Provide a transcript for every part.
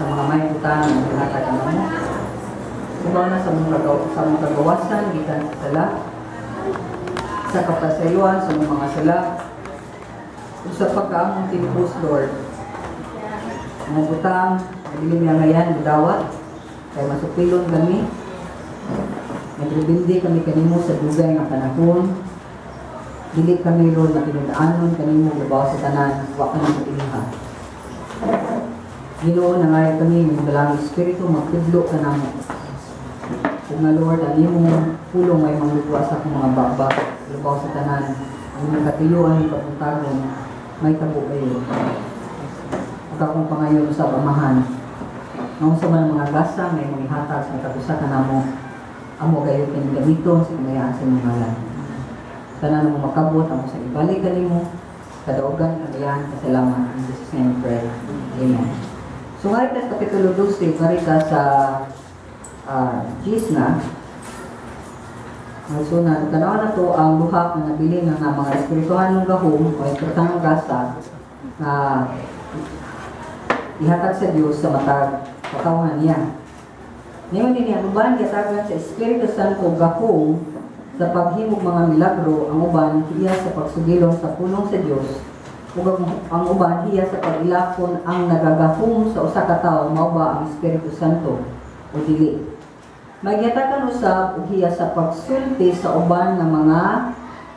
Sa mga may butang nga gihatag namo. Ubaw na sa mong kagawasan gikan sa sala, sa kapasayloan sa mong mga sala, ug sa pagkaamong tinubos, Lord. Mga butang, dili mi angayan dawat, kay masupilon kami. Nagrebelde kami kanimo sa dugay nga panahon. Dili kami, Lord, matinud-anon kanimo labaw sa tanan, wa ka namo ilha. Ginoo, nangayo kami ng Balaang Espiritu, magtudlo ka namo. Ug nga, Lord, ang imong pulong may manglugwa sa akong mga baba, labaw sa tanan. Ang imong katuyuan, kabuntagon, may kabuayon. Ug akong pangayon sa Amahan, nga unsa man ang mga gasa nga imong ihatag sa matag usa kanamo, amo gayud kini gamiton sa kamayaan sa imong ngalan. Tanan mo makabot amo sa ibalik kanimo kadaugan, kamayan, kasalamat. In Jesus' name we pray. Amen. So nga sa Kapitulo 12, bari ka sa Gis na. So na, tanaw na to ang duha nga nabilin nga mga espirituhanong gahom o espirituhanong gasa na ihatag sa Dios sa matag katawhan niya. Ningon din ang uban gihatagan sa Espiritu Santo gahom sa paghimog mga milagro, ang uban hiya sa pagsugilon sa pulong sa Dios, ug ang uban hiya sa pag-ilakon. Ang nagagahom sa usa ka tawo, mao ba ang Espiritu Santo o dili? May gihatagan usab og hiya sa pagsulti sa uban nga mga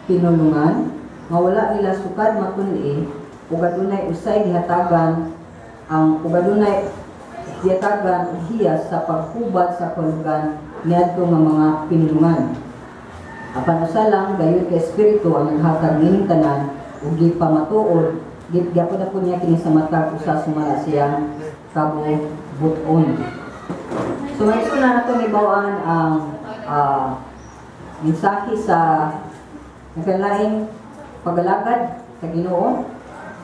pinulungan nga wala nila sukad matun-i, ug adunay usay gihatagan ang ug adunay gihatagan og hiya sa paghubad sa kahulugan niadto nga mga pinulungan. Apan usa lang gayud ka Espiritu ang naghatag nining tanan ug gipamatuod gyapon na po niya kini sa matag usa sumala siyang kabubuton. So may na nato nibawaan ang mensahe sa nagkalaing pag-alagad sa Ginoo.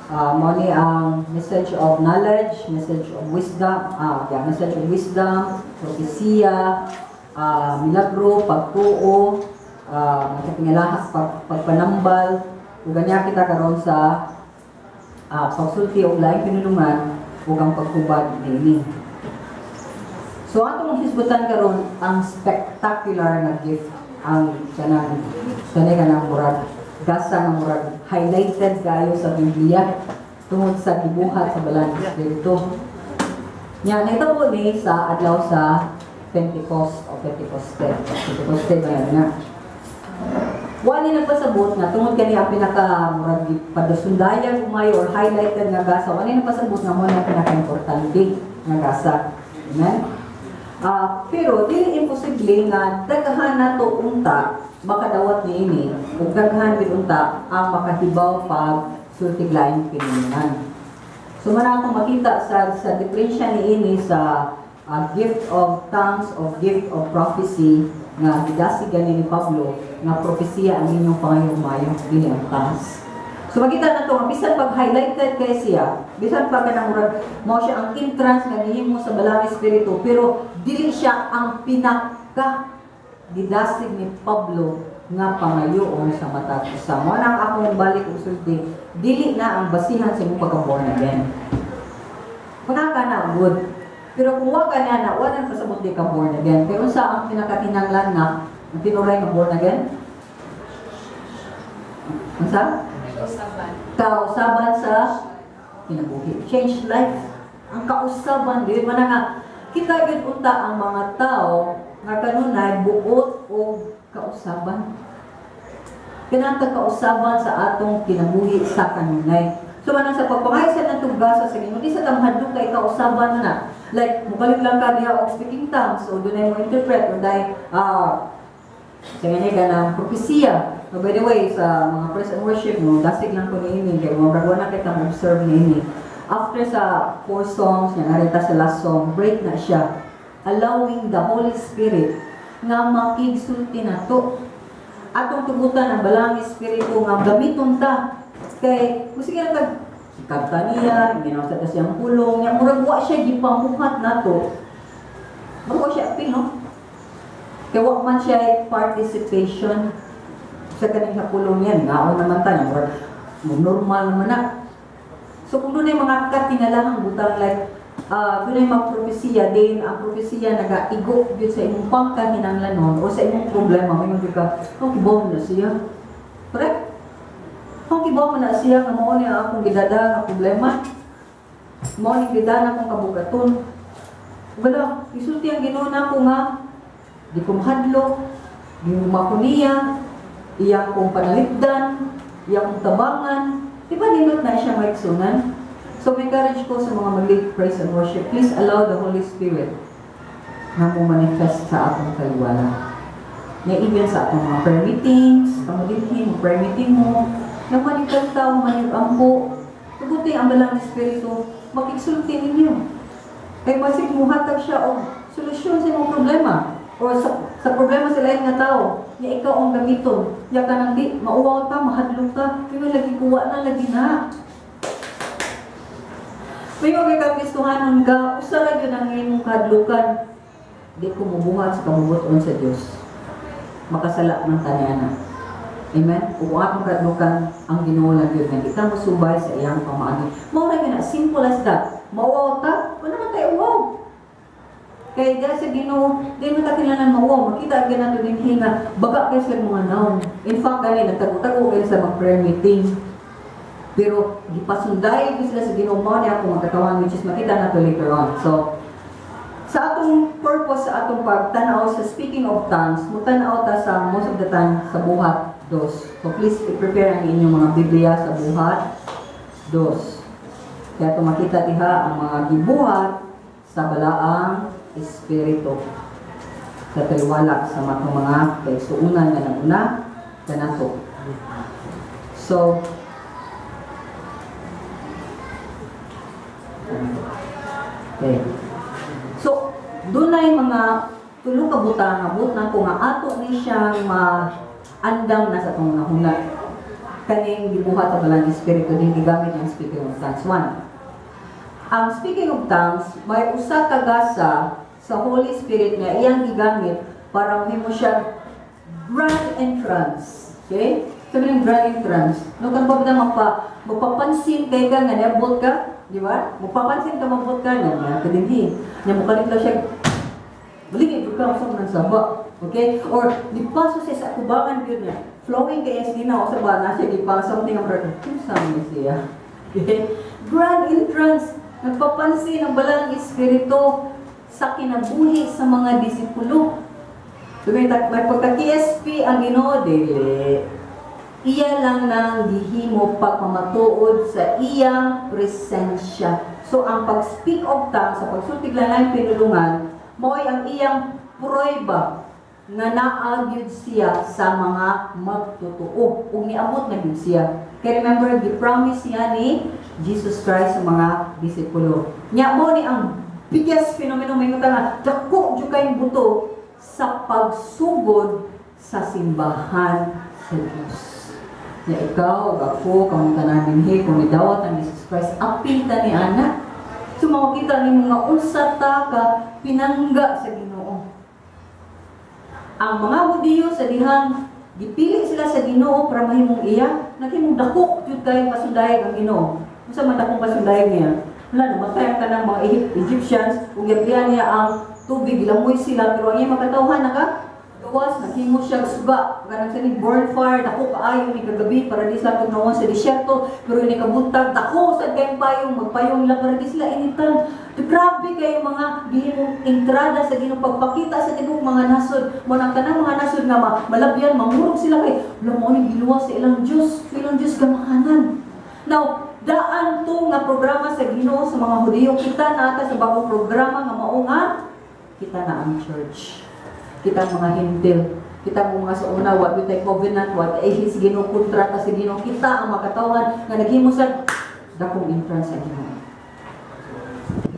Mao ni ang message of knowledge, message of wisdom, yeah, message of wisdom, propesiya, milagro, pagtuo, mga katingalaha, pagpanambal, ug ganiya kita karon sa pagsulti og laing pinulungan ug ang paghubad niini. So atong hisbutan karon ang spectacular na gift, ang kanang kanay kanang murag gasa nga murag highlighted kayo sa Biblia tungod sa gibuhat sa Balaan Espiritu. Nya nahitabo ni sa adlaw sa Pentecost o Pentecoste. Pentecoste ba yan nga? Wa ni nagpasabot nga tungod kani ang pinaka murag padusundayag umayo or highlighted nga gasa. Wa ni nagpasabot nga mao na pinaka-importante nga gasa. Amen? Pero dili imposible nga daghan nato unta makadawat niini ug daghan gid unta ang makahibaw pag sultig laing pinulungan. So man akong makita sa diferensya niini sa gift of tongues o gift of prophecy nga gidasig gani ni Pablo nga propesiya ang inyong pangayo, dili ang tongues. So makita na to nga bisan pag highlighted kay siya, bisan pag kanang murag mao siya ang entrance nga gihimo sa Balaang Espiritu, pero dili siya ang pinaka gidasig ni Pablo nga pangayoon sa matag usa. Mao na ang akong balik og sulti, dili na ang basihan sa imong pagka-born again. Pagka na good. Pero kung wa ka na na, wa na pasabot di ka born again. Pero unsa ang pinakakinanglan nga ang tinuray nga born again? Unsa? Kausaban. Kausaban sa kinabuhi. Change life. Ang kausaban, di ba na nga, kita gyud unta ang mga tao nga kanunay buot og kausaban. Kanang kausaban sa atong kinabuhi sa kanunay. So manang sa pagpangayo sa natong gasa sa Ginoo, di sa tamhadlok kay kausaban na na. Like, mukalit lang ka diha og speaking tongues, o dunay mo interpret, o dahil, sa ganyan ka ng propesiya. Oh, by the way, sa mga praise and worship mo, dasig lang ko niini, kay mo na kita mo observe niini. After sa four songs, nga narita sa last song, break na siya. Allowing the Holy Spirit nga makigsulti na to. Atong tugutan ang Balaang Espiritu nga gamiton ta. Kay, kung sige na kag kanta niya, ginawa sa siyang pulong niya, murag wa siya gipamuhat nato. Murag wa siya apil, no? Kaya wa man siya participation sa kaning sa pulong niya, ngaon naman ta, murag normal naman na. So kung dunay mga katingalahang butang like Dunay mga propesiya din, ang propesiya nagaigo gyud sa imong pangkahinanglanon o sa imong problema, may mga ka, "Oh, kibaw na siya." Correct? "Oh, kibaw man na siya nga mao ni akong gidada nga problema. Mao ni gidana akong kabugaton. Wala, isulti ang Ginoo nako nga di ko mahadlok, di mo makuniya, iya kong panalipdan, iya kong tabangan." Di ba nindot na siya maigsunan? So, may encourage ko sa mga mag-lead praise and worship, please allow the Holy Spirit na mo manifest sa atong kaliwala. Nga even sa atong mga prayer meetings, kamo dinhi, mo prayer meeting mo, nagmanifest ta, manip-ampo, tuguti ang Balang Espiritu, makigsulti ninyo. Kay masig muhatag siya og solusyon sa imong problema o sa problema sa lain nga tao, nya ikaw ang gamiton. Nya kanang di mauwaw ta, mahadlok ta, pero lagi kuwa na lagi na. May mga kakristuhanon ka, usa ra gyud ang imong kahadlukan. Di ko mubuhat sa kabubuton sa Dios. Makasala man ta niya. Amen? Ug ang atong kahadlukan, ang Ginoo lang gyud nga di ta mosubay sa iyang pamaagi. Mao ra gyud na, simple as that. Mauwaw ta, wala man tayo uwaw. Kay dahil sa Ginoo, di man ta kinahanglan mauwaw. Makita gyud nato dinhi nga baga kay sila mga naon. In fact, gani nagtago-tago kayo sa mga prayer meeting. Pero gipasunday ko sila sa Ginoo, mao niya akong magkatawan, which is makita nato later on. So, sa atong purpose sa atong pagtanaw sa speaking of tongues, mutanaw ta sa most of the time sa Buhat dos. So please i-prepare ang inyong mga Biblia sa Buhat dos. Kaya ito makita diha ang mga gibuhat sa Balaang Espiritu sa taliwala sa matong mga kaigsuonan nga naguna kanato. So, okay. So, dunay mga tulo ka butang nga buot nako nga ato ni siyang maandam na sa atong mga huna. Kaning gibuhat sa Balang Espiritu din gigamit ang speaking of tongues. One, ang speaking of tongues may usa ka gasa sa Holy Spirit nga iyang gigamit para mahimo siya grand entrance. Okay? Sabi ng grand entrance. No kan ba magpapansin kay ka nga niabot ka, di ba? Magpapansin ka, mabot ka nga niya kadinhi. Nya mokalit lang siya. Balik jud ka sa nang saba. Okay? Or gipaso siya sa atubangan gyud niya. Flowing kay sa Ginoo sa ba na siya gipa something ang unsa man siya. Okay? Grand entrance. Nagpapansin ang Balang Espiritu sa kinabuhi sa mga disipulo. So, may pagka-KSP ang Ginoo, dili. Iya lang nang gihimo pagpamatuod sa iyang presensya. So, ang pag-speak of tongues, sa pagsultig lang pinulungan, mao'y ang iyang prueba nga naa gyud siya sa mga magtotoo ug niabot na gyud siya. Kay remember, gi-promise siya ni Jesus Christ sa mga disipulo. Nya mo ni ang biggest phenomenon, may nga dako jud kayong buto sa pagsugod sa simbahan sa Dios. Nya ikaw ug ako, kamong tanan dinhi, kung nidawat ang Jesus Christ, apil ta ni ana. So makita nimo nga unsa ta ka pinangga sa Ginoo. Ang mga Hudiyo sa dihang gipili sila sa Ginoo para mahimong iya, naghimong dako jud kay pasundayag ang Ginoo. Unsa man dakong pasundayag niya? Wala, namatay ang kanang mga Egyptians ug giablihan niya ang tubig, gilamoy sila, pero ang iyang makatawhan naka gawas, naghimo siya suga, kanang sa ni bonfire, dako kaayo ni kagabi para di sila pagnawan sa disyerto, pero ini kabuntag, dako sad kayong payong, magpayong lang para di sila initan. Grabe kayo mga gihimong entrada sa Ginoo, pagpakita sa tibuok mga nasod. Mo nang tanang mga nasod nga malabyan, mangurog sila kay wala mo ni giluwas sa ilang Dios, sa ilang Dios gamahanan. Now, daan to nga programa sa Ginoo sa mga Hudiyo, kita na ata sa bagong programa nga mao nga kita na ang church. Kita ang mga Hentil. Kita mo mga sa una, wa tay covenant, wa tay his Ginoo kontrata sa Ginoo. Kita ang makatawhan nga naghimo sa dakong entrance sa Ginoo.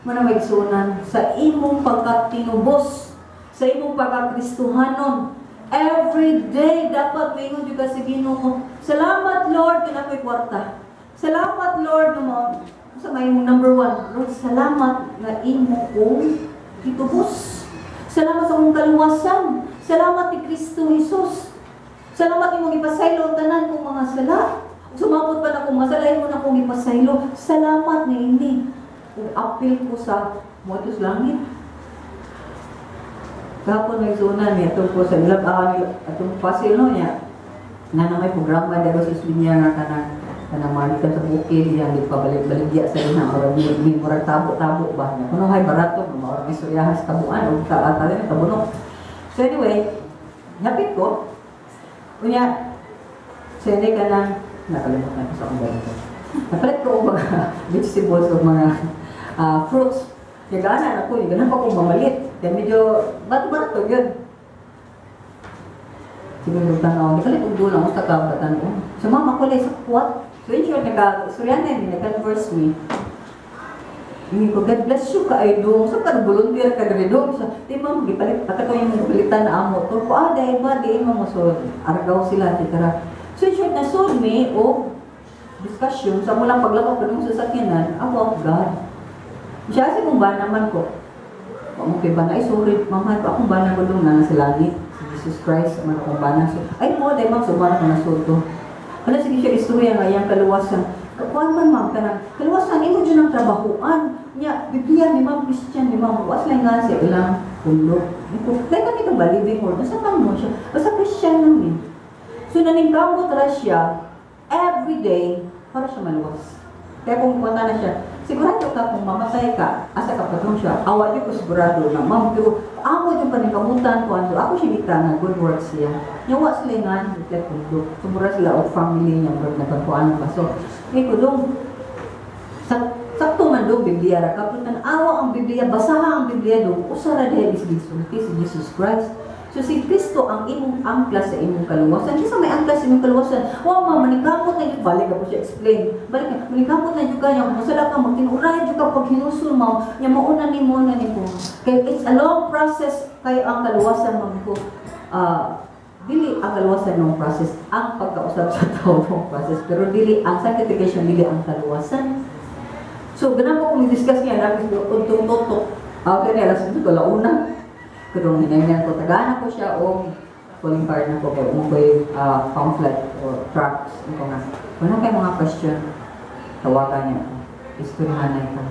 Mana may igsuonan sa imong pagkatinubos, sa imong pagkakristuhanon. Every day dapat maingon jud ka sa Ginoo. "Salamat, Lord, kay kwarta. Salamat, Lord, nga mo sa may imong number one. Lord, salamat nga imo kong gitubos. Salamat sa akong kaluwasan. Salamat ni Kristo Jesus. Salamat imong ipasaylo ang tanan kong mga sala. Sumabot pa na akong mga sala, imo na akong ipasaylo. Salamat na ini." Ug apil ko sa moadto sa langit. Kahapon may zona niya ko sa ilang atong Pasil, no, niya na na may programa dito sa Islinya nga kanang kanang mga sa bukid yang gipabalik-baligya sa ina or mi murag tabo-tabo ba niya kuno hay barato mao ra istoryahan sa tabuan ug ta ta tabunok. So anyway, napit ko unya sa hindi ka nang nakalimutan ko sa akong ganito. Napalit ko og mga vegetables o mga fruits. Kaya gana ako, yung gana pa akong mamalit. Kaya medyo bato-bato yun. Siguro tanaw, di kalit og dulang usa ka batan-on. So mama ko sa kuwat. So in short, naka, istorya na ni naka-converse me. Ingon ko, "God bless you ka ay dong. Sa ka volunteer ka diri dong." Sa di ma'am, gipalit ato ko yung gipalitan na amo. To ko ah dahil ba di mo so argaw sila, etc. So in short, nasud me og discussion sa mulang paglakaw pa sa sakyanan about God. Siya si kung ba naman ko. Wa mo kay bana, ay sorry, mama, akong bana ko dong na sa langit. Si Jesus Christ, man akong bana. So, ay mo, dahil ma'am, sumara ko na sulto. Wala sige siya istorya nga iyang kaluwasan. Kuan man ma'am kanang kaluwasan imo jud ang trabahoan. Nya Biblia ni ma'am, Christian ni ma'am, was lang nga sa ilang pulo. Dahil kami ka ba living word, nasa man mo siya. Basta Christian lang eh. So naningkamot ra siya every day para siya maluwas. Kaya kung punta na siya, sigurado ka kung mamatay ka, asa ka padung siya, awa di ko sigurado na, ma'am, pero amo yung paningkamutan ko, ano, ako siya gita nga good works siya. Yawa sila nga, reflect kundo. Sumura sila og family niya, murag nagkakuan pa. So, may ko dong, sakto man dong, Biblia ra ka, pero tan-awa ang Biblia, basaha ang Biblia dong, usa ra diha is gisulti si Jesus Christ. So si Kristo ang imong angkla sa imong kaluwasan. Kinsa may angkla sa imong kaluwasan? Wa ma manikamot na jud, balik ako siya explain. Balik ka, manikamot na jud ka niya, kung masala ka magtinuray jud ka pag hinusol mo, nya mauna nimo na nimo. Kay it's a long process kay ang kaluwasan man ko. Dili ang kaluwasan ng process, ang pagkausap sa tao ng process, pero dili ang sanctification, dili ang kaluwasan. So, ganun po kung i-discuss niya, namin untong tutok. Ah, okay, alas ito, una. Kung hinayang ko, tagaan ko siya o calling card na ko, kay mo ko'y pamphlet or tracts. Ito nga. Wala kay mga question, tawagan niya ako. Istoryahanay ka.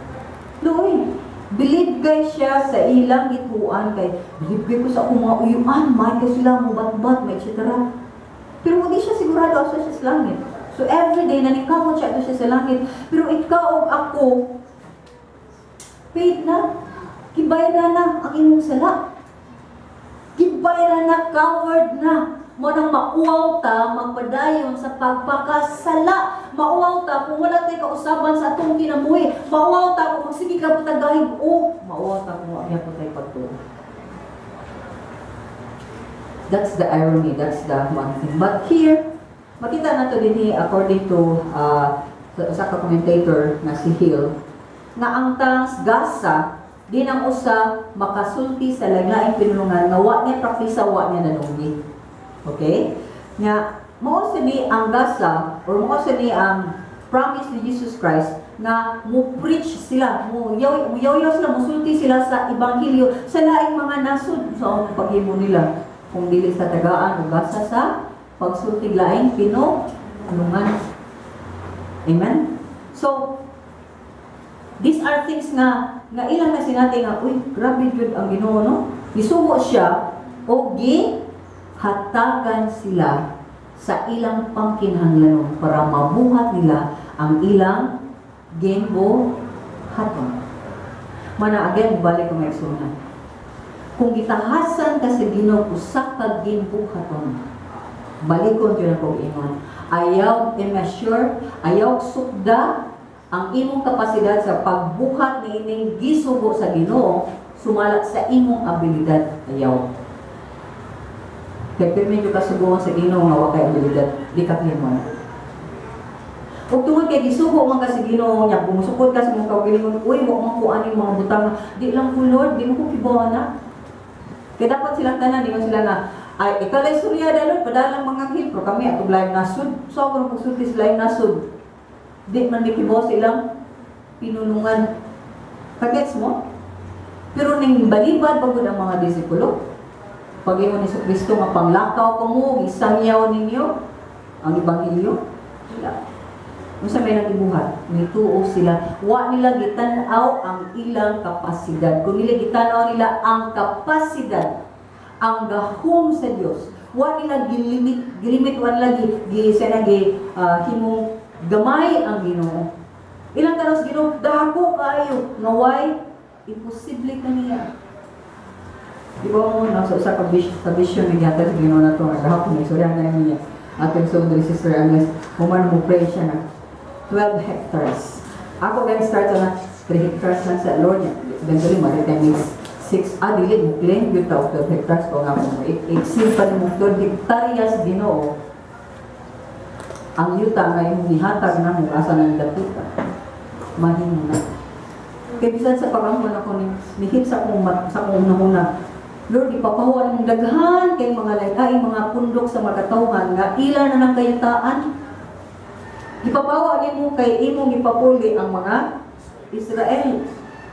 Doy, believe kay siya sa ilang gituan kay believe kay ko sa akong mga uyuan, may kay sila mo batbat, may etc. Pero hindi siya sigurado asa siya sa langit. So every day naningkamot siya ito siya sa langit. Pero ikaw ug ako paid na. Gibayran na ang imong sala. Gibayran na, covered na. Mo nang mauwaw ta magpadayon sa pagpakasala. Mauwaw ta kung wala tay kausaban sa atong kinabuhi. Mauwaw ta kung magsige ka po tagahig o mauwaw ta kung wa po tay pagtuo. That's the irony, that's the one thing. But here, makita nato din according to sa ka commentator na si Hill, nga ang tongues gasa di nang usa makasulti sa laing pinulungan nga wa niya praktisa, wa niya nanunggi. Okay? Nga mao ni ang gasa or mao ni ang promise ni Jesus Christ nga mo preach sila, mo yaw yaw sila, musulti sila sa ebanghelyo sa laing mga nasod. Sa ang paghimo nila kung dili sa tagaan o gasa sa pagsulti laing pinulungan? Amen? So, these are things nga nga ilang na sinati nga, uy, grabe jud ang Ginoo, no? Gisugo siya o gi hatagan sila sa ilang pangkinahanglanon para mabuhat nila ang ilang ginbuhaton. Mana again, balik ko may igsuonan. Kung gitahasan ka sa Ginoo usa ka ginbuhaton, balikon jud ako ingon. Ayaw i-measure, ayaw sukda ang imong kapasidad sa pagbuhat niining gisugo sa Ginoo sumala sa imong abilidad. Ayaw. Kay pirmi jud ka suguan sa Ginoo nga wa kay abilidad, di ka himo na. Ug tungod kay gisugo man ka sa Ginoo nya, bumusukod ka sa imong kaugalingon, uy, wa man ko aning mga butang, di lang ko Lord, di mo ko kibaw na. Kaya dapat silang tanan, di man sila nga, ay, ikaw lang istorya da Lord, padalang mga anghel, pero kami atong laing nasod. So ako nang pagsulti sa laing nasod. Di man mi kibaw sa ilang pinulungan. Kagets mo? Pero ning balibad bagod ang mga disipulo. Pag ingon ni Kristo nga panglakaw ko mo, isangyaw ninyo ang ebanghelyo. Wala. Unsa may nang ibuhat? Mituo sila. Wa nila gitan-aw ang ilang kapasidad. Kung nila gitan-aw nila ang kapasidad, ang gahom sa Dios, wa nila gilimit, gilimit, wa nila gi, gi, sana gi himong gamay ang Ginoo. Ilang tanaw sa Ginoo, dako kaayo, nga way imposible kaniya. Di ba mo nasa usa ka vision, sa vision nga gihatag sa Ginoo nato nga gahapon ni istorya na niya. Atong so Sister Agnes, human mo pray siya na 12 hectares. Ako gan start na 3 hectares lang sa Lord niya. Eventually, maritime is 6. Ah, dili mo claim gyud ta og 12 hectares ko nga mo exceed pa nimo 12 hectares, Ginoo. Ang yuta nga imong gihatag namo asa nang dapita. Mahimo na. Kay bisan sa pag-ampo nako ni nihit sa akong unahuna, Lord, ipapahuan mong daghan kay mga lay mga pundok sa mga katawhan nga ila na nang kayutaan. Ipapawa nimo kay imong ipapuli ang mga Israel.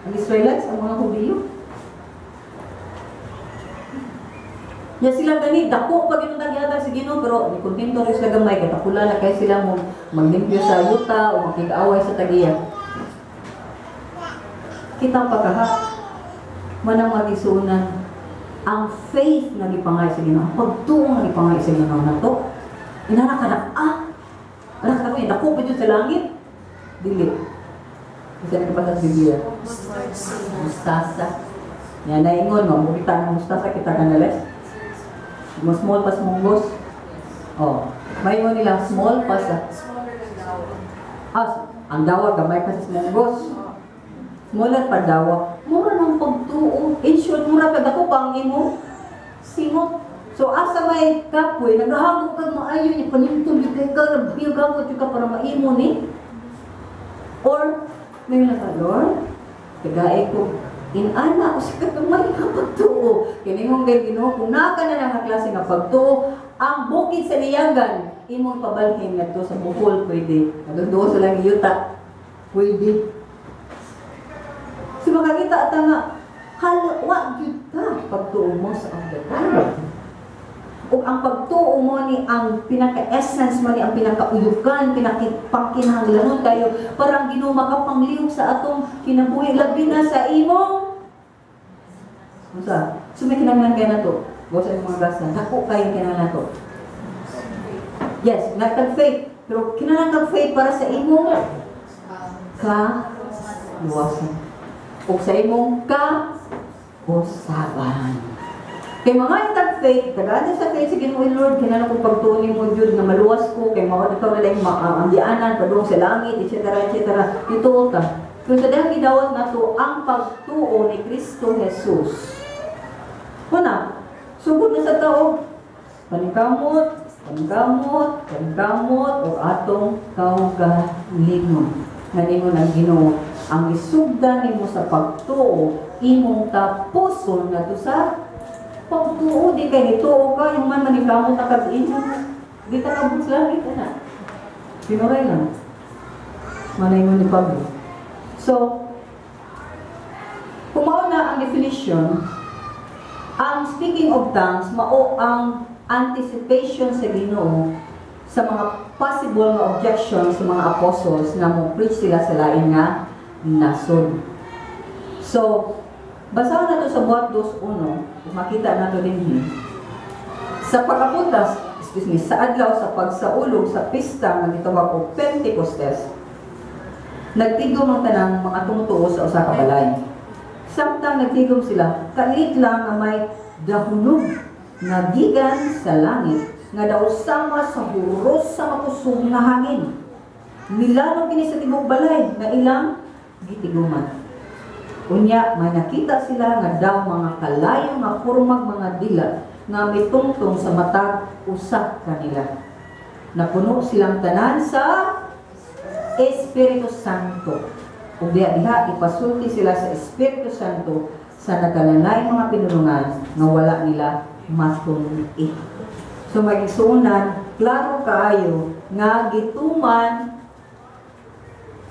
Ang Israelites, ang mga Hudiyo. Ya sila gani dako pa ginuntag gihatag sa Ginoo, pero ni kontento rin sila gamay kay tapula na kay sila mo maglimpyo sa yuta o makig-away sa tagiya. Kita pa kaha manang magisuunan ang faith nga gipangay sa Ginoo, ang pagtuo nga gipangay sa Ginoo nato. Inana ka na ah. Anak ka ko, dako pa jud sa langit. Dili. Bisa na sa Biblia. Mustasa. Yan naingon mo, mukita ng mustasa kita kanales. Mo small pas munggos. Oh, maingon nila small pa sa Smaller than dawa. Ah, ang dawa gamay pa sa munggos. Smaller pa dawa. Mura ng pagtuo. In short, mura pa dako pa ang imo singot. So asa may kapoy, nagahagok kag maayo ni panimtong gyud kay ka, nagbiyagamot gyud ka para maimo ni. Or may na ka, Lord, tagae ko inana ko sa kagamay nga pagtuo. Kini mong kay Ginoo, kung naa ka na nga klase nga pagtuo, ang bukid sa liyagan, imong pabalhin ngadto sa Bohol pwede. Ngadto sa lang yuta, pwede. So makakita ta nga halo wa gyud ta pagtuo most of the time. Ug ang pagtuo mo ni ang pinaka-essence mo ni ang pinaka-uyukan, pinaka-pangkinahanglanon kayo para ang Ginoo makapanglihok sa atong kinabuhi, labi na sa imong unsa. So may kinahanglan kay nato. Go sa imong mga gasa. Dako kayo kinahanglan nato. Yes, naa kag faith. Pero kinahanglan kag faith para sa imong kaluwasan. O sa imong kausaban. Kay mga tag faith, tagaan sa faith sa Ginoo, Lord, kinahanglan ko pagtuo nimo jud nga maluwas ko kay mao ikaw na lang ang dianan padung sa langit, etc. etc. Ituo ka. Pero sa dahang gidawat nato ang pagtuo ni Kristo Jesus. Una, sugod na sa tao, paningkamot, paningkamot, paningkamot, o atong kaugalingon. Nganingon ang Ginoo, ang isugdan nimo sa pagtuo, imong tapuson ngadto sa pagtuo. Di kay nituo ka, yung man maningkamot na kag imo. Di ta kabot sa langit, ana. Pinuray lang. Manay mo ni Pablo. So, kung mao na ang definition, ang speaking of tongues, mao ang anticipation sa Ginoo sa mga possible nga objections sa mga apostles na mo preach sila sa lain nga nasod. So, basahan nato sa Buhat 2.1, kung makita nato din. Sa pag-apuntas, excuse me, sa adlaw sa pagsaulog sa pista nga gitawag og Pentecostes, nagtigom ang tanang mga tumutuo sa usa ka balay. Samtang nagtigom sila, kalit lang nga may dahunog nga gikan sa langit nga daw sama sa huros sa makusog nga hangin. Nilalong kini sa tibok balay nga ilang gitiguman. Unya may nakita sila nga daw mga kalayo nga pormag mga dila nga mitungtong sa matag usa kanila. Napuno silang tanan sa Espiritu Santo. Ug diha diha ipasulti sila sa Espiritu Santo sa nagkalanay mga pinulungan nga wala nila matun-i. So magigsuonan, klaro kaayo nga gituman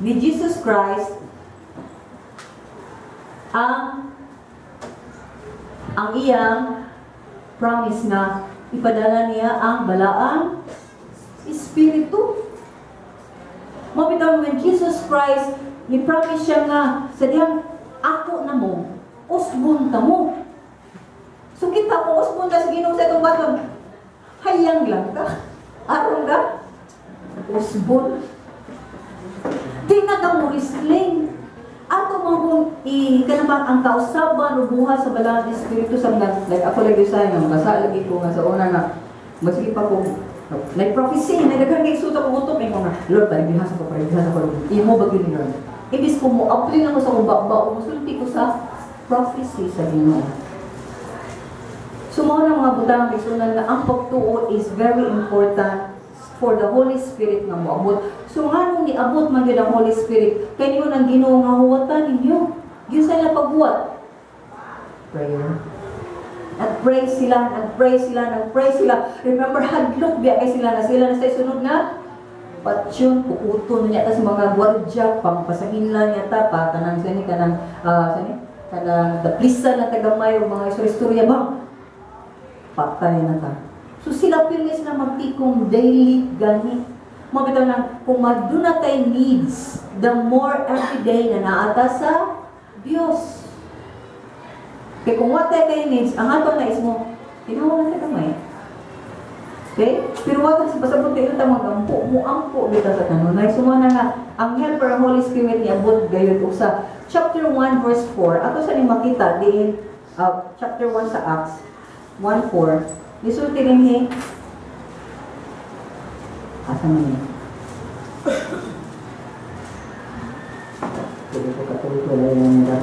ni Jesus Christ ang iyang promise na ipadala niya ang balaang Espiritu. Mao bitaw when Jesus Christ ni promise siya nga sa dihang ako na mo, usbon ta mo. So kita mo usbon ta sa Ginoo sa itong baton. Hayang lang ka. Aron ka. Usbon. Di na ka mo wrestling. Ato mo kung i kanang ang kausaban o buhat sa Balaang Espiritu sa mga, like ako lagi sa nga makasala lagi ko nga sa una nga maski pa ko like prophecy na daghan kay suta ko utok ko nga, "Lord, palibihasa ko, palibihasa ko, imo ba gyud ni Lord?" Imbis ko mo apply na ko sa akong baba o musulti ko sa prophecy sa Ginoo. So mao na, mga butang igsuonan, nga ang pagtuo is very important for the Holy Spirit nga moabot. So nganong niabot man gyud ang Holy Spirit? Kay niyo ang Ginoo nga huwatan ninyo. Giunsa nila paghuwat? Prayer. Nag-pray sila, nag-pray sila, nag-pray sila. Remember, hadlok biya kay sila na sila na sa sunod nga patyon, puuton niya ta sa mga gwardya, pangpasahinlan niya ta, pa, kanang sani, kanang, sani, kanang daplisan na tagamay o mga istorya bang, patay na ta. So sila pirmi sila magtikom daily gani. Mao bitaw nang kung maduna tay needs, the more every day na naata sa Dios. Kay kung wa tay needs, ang ato na is mo, tinawa na ta gamay. Okay? Pero wa sa pasabot kayo ta magampo, mo ampo bitaw sa kanunay. So na nga ang Helper, ang Holy Spirit, niabot gayud og sa chapter 1 verse 4. Ato sa ni makita diin chapter 1 sa Acts 1:4. Gisulti dinhi. Asa man ni? Pwede ko katuloy wala yung nila.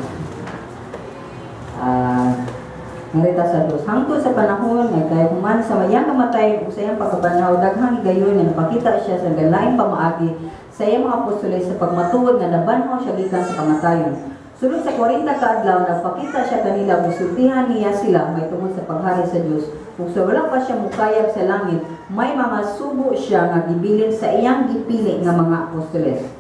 Narita sa dos. Hangtod sa panahon nga kay human sa iyang kamatayon ug sa iyang pagkabanhaw, daghang higayon nga napakita siya sa laing pamaagi sa iyang mga apostoles sa pagmatuod nga nabanhaw siya gikan sa kamatayon. Sulod sa 40 ka adlaw, nagpakita siya kanila ug sultihan niya sila may tungod sa paghari sa Dios. Ug sa wala pa siya mukayab sa langit, may mga sugo siya nga gibilin sa iyang gipili nga mga apostoles.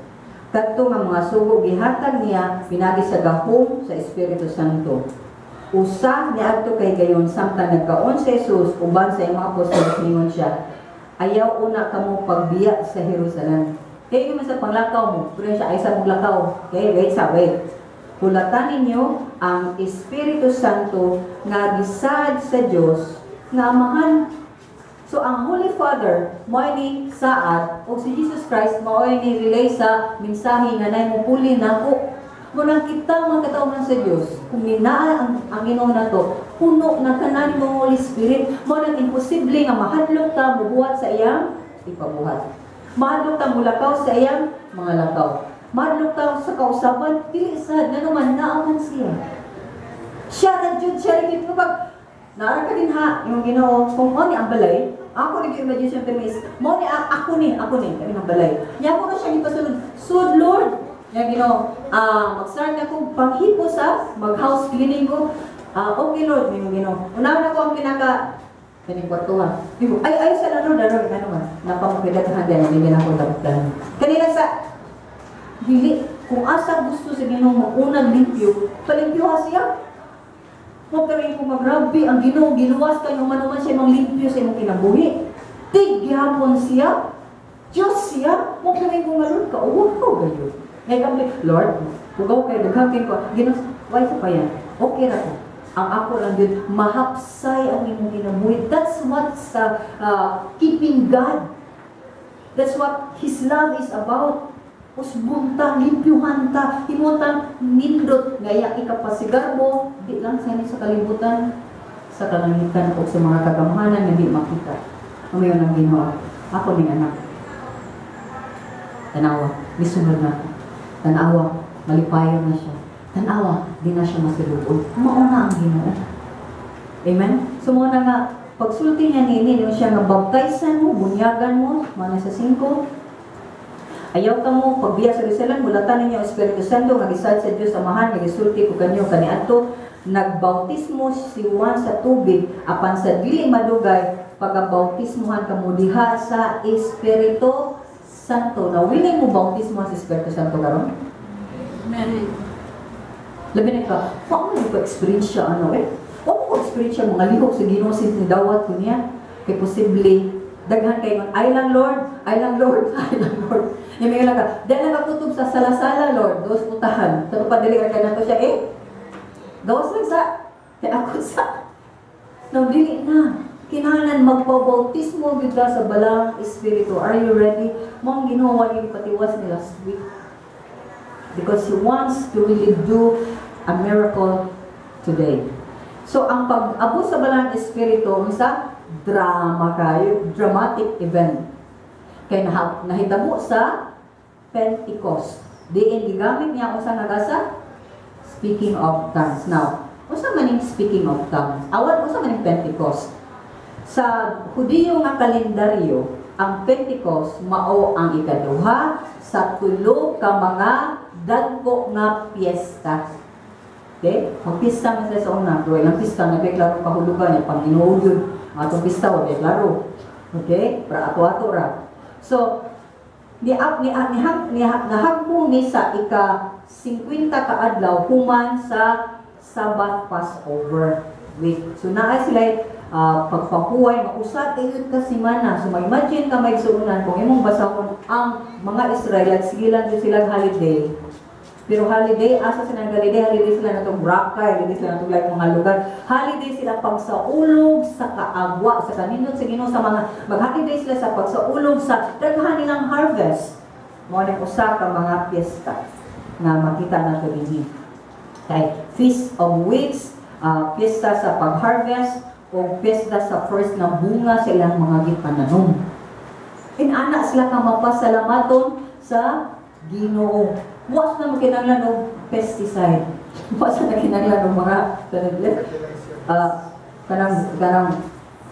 Kadto nga mga sugo gihatag niya pinagi sa gahom sa Espiritu Santo. Usa niadto kay gayon samtang nagkaon si Jesus uban sa iyang mga apostoles, ningon siya, "Ayaw una kamo pagbiya sa Jerusalem." Kaya yung sa panglakaw mo, pero siya ay sa maglakaw. Okay, wait sa wait. Hulatan ninyo ang Espiritu Santo nga gisaad sa Dios nga Amahan. So ang Holy Father mao ni saad o si Jesus Christ mao ni relay sa mensahe nga nay mopuli nako. Mo nang kita mga katawhan sa Dios, kung ninaa ang Ginoo nato, puno na kanan mo Holy Spirit, mo nang imposible nga mahadlok ta mubuhat sa iyang ipabuhat. Mahadlok ta mulakaw sa iyang mga lakaw. Mahadlok ta sa kausaban, dili sad nga naman naaman siya. Siya ra jud, siya ra jud kapag naara ka din ha, yung Ginoo, kung mo ni ang balay, ako ni imagination to miss, mo ni ako ni, kani ang balay. Nya ako na siya gipasunod, "Sud Lord." Nya Ginoo, mag-start na ko panghipo sa mag-house cleaning ko. "Ah, okay Lord," yung Ginoo. Unahan ako ang pinaka kaning kwartuhan. Digo, ay ay sa Lord, Lord, ano man, napamukidaghan din, hindi na ako tapos. Kanina sa dili kung asa gusto sa Ginoo maunang limpyo, palimpyo siya. Mo pero ko magrabe ang Ginoo giluwas kayo man siya mang limpyo sa imong kinabuhi. Tig gihapon siya. Diyos siya. Mo pero ko nga, "Lord, kauwa ko gayo." Ngay kami, "Lord, hugaw kay daghan ko." Ginoo, why sa pa yan? Okay ra ko. Ang ako lang yun, mahapsay ang imong kinabuhi. That's what sa keeping God. That's what His love is about. Usbon ta, limpyuhan ta, himutan, nindot, ngaya ikapasigarbo, di lang sa sa kalibutan, sa kalangitan o sa mga kagamhanan nga di makita. Umayon ang Ginoo, "Ako ning anak. Tanawa, misunod na ako. Tanawa, malipayon na siya. Tanawa, di na siya masilubod." Mauna ang Ginoo. Amen? So mo na nga, pagsulti niya nini, niyo siya nga baptisan mo, bunyagan mo, mga sa 5. Ayaw ka mo, pagbiya sa Jerusalem, mulatan ninyo ang Espiritu Santo, nga gisaad sa Dios Amahan, nga gisulti ko kanyo kaniadto, nagbautismo si Juan sa tubig, apan sa dili madugay, pagabautismohan kamo diha sa Espiritu Santo. Na willing mo bautismo sa Espiritu Santo karon? Amen. Labi na ka, wa mo ko experience siya ano eh. Wa mo ko experience siya mga lihok sa Ginoo since nidawat ko niya. Kay posible Daghan kay ngon, "Ay lang Lord, ay lang Lord, ay lang Lord." Yung mga lang ka, "Di lang ka sa sala-sala, Lord, dos putahan." Sa padili ka nato siya, eh, gawas lang sa, kay ako sa. No, dili na. Kinahanglan magpabautismo gyud ka sa Balaang Espiritu. Are you ready? Mao ang Ginoo yung patiwas ni last week. Because He wants to really do a miracle today. So, ang pag-abot sa Balaang Espiritu, unsa? Drama kayo, dramatic event. Kay nahitabo sa Pentecost. Diin gigamit niya unsa nga gasa? Speaking of tongues. Now, unsa man ning speaking of tongues? Awan, unsa man ning Pentecost? Sa Hudiyo nga kalendaryo, ang Pentecost mao ang ikaduha sa tulo ka mga dagko nga piyesta. Okay? Magpista man sila sa una, pero ilang pista na klaro kahulugan niya, Panginoon yun. Ang atong pista, wala klaro. Okay? Para ato-ato ra. So, ni up ni ni ni, ni nahagmong ni sa ika 50 ka adlaw human sa Sabbath Passover week. So naa sila pagpahuway nga usa kayod ka semana. So ma-imagine ka, mga igsuonan, kung imong basahon ang mga Israel at sigilan jud silang holiday. Pero holiday, asa sila ng holiday? Holiday sila natong Raka, holiday sila natong like mga lugar. Holiday sila pagsaulog sa kaagwa, sa kanindot sa Ginoo sa mga, mag-holiday sila sa pagsaulog sa daghan nilang harvest. Mao ni usa ka mga piyesta nga makita nato dinhi. Kay Feast of Weeks, piyesta sa pag-harvest, o piyesta sa first nga bunga sa ilang mga gipananom. Inana sila ka mapasalamaton sa Ginoo. Wa sila makinahanglan og pesticide. Wa sila kinahanglan og mga kanang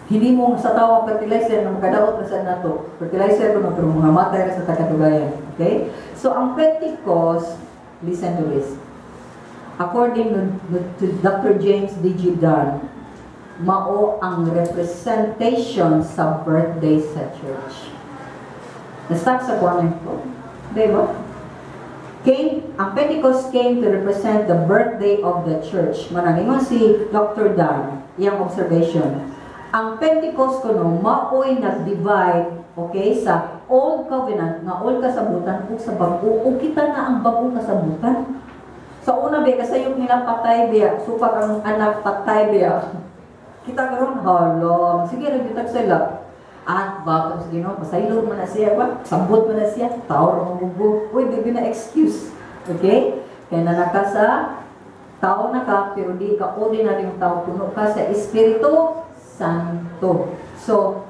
hindi mo sa tao ang fertilizer na makadaot na sa nato. Fertilizer ko no, pero mga matay ra sa takatugayan. Okay? So ang Pentecost, listen to this. According to Dr. James D.G. Dunn, mao ang representation sa birthday sa church. Na-stuck sa corner ko. Di ba? Ang Pentecost came to represent the birthday of the church. Managingon si Dr. Dunn, iyang observation. Ang Pentecost kuno maoy nag-divide, okay, sa Old Covenant nga old kasabutan ug sa bag-o, ug kita na ang bag-o kasabutan. Sa una ba kasayop nila patay biya, supag ang anak patay biya. Kita karon, hala, sige ra gyud sila. At baka sa Ginoo, pasaylo man na siya ba? Sabot man na siya, tao ra mabubo. Uy, di na excuse. Okay? Kaya na naka sa tao na ka, pero di ka ordinary tao, puno ka sa Espiritu Santo. So,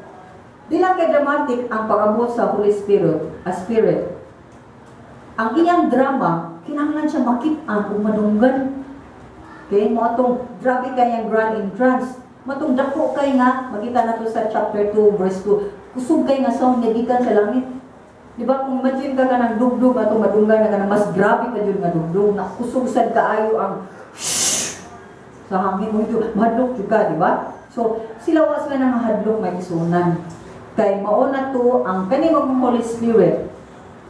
di lang kay dramatic ang pag-abot sa Holy Spirit, a spirit. Ang iyang drama, kinahanglan siya makit-an ug madunggan. Okay, mo atong grabe kay ang grand entrance. Matong dako kay nga makita nato sa chapter 2 verse 2. Kusog kay nga sound nga gikan sa langit. Di ba kung imagine ka kanang dugdug atong madunggan na kanang mas grabe pa jud nga dugdug na kusog sad kaayo ang sa hangin mo ito, mahadlok jud ka, di ba? So, sila wa sila nang mahadlok, mga igsuonan. Kay mao na to ang kani mong Holy Spirit.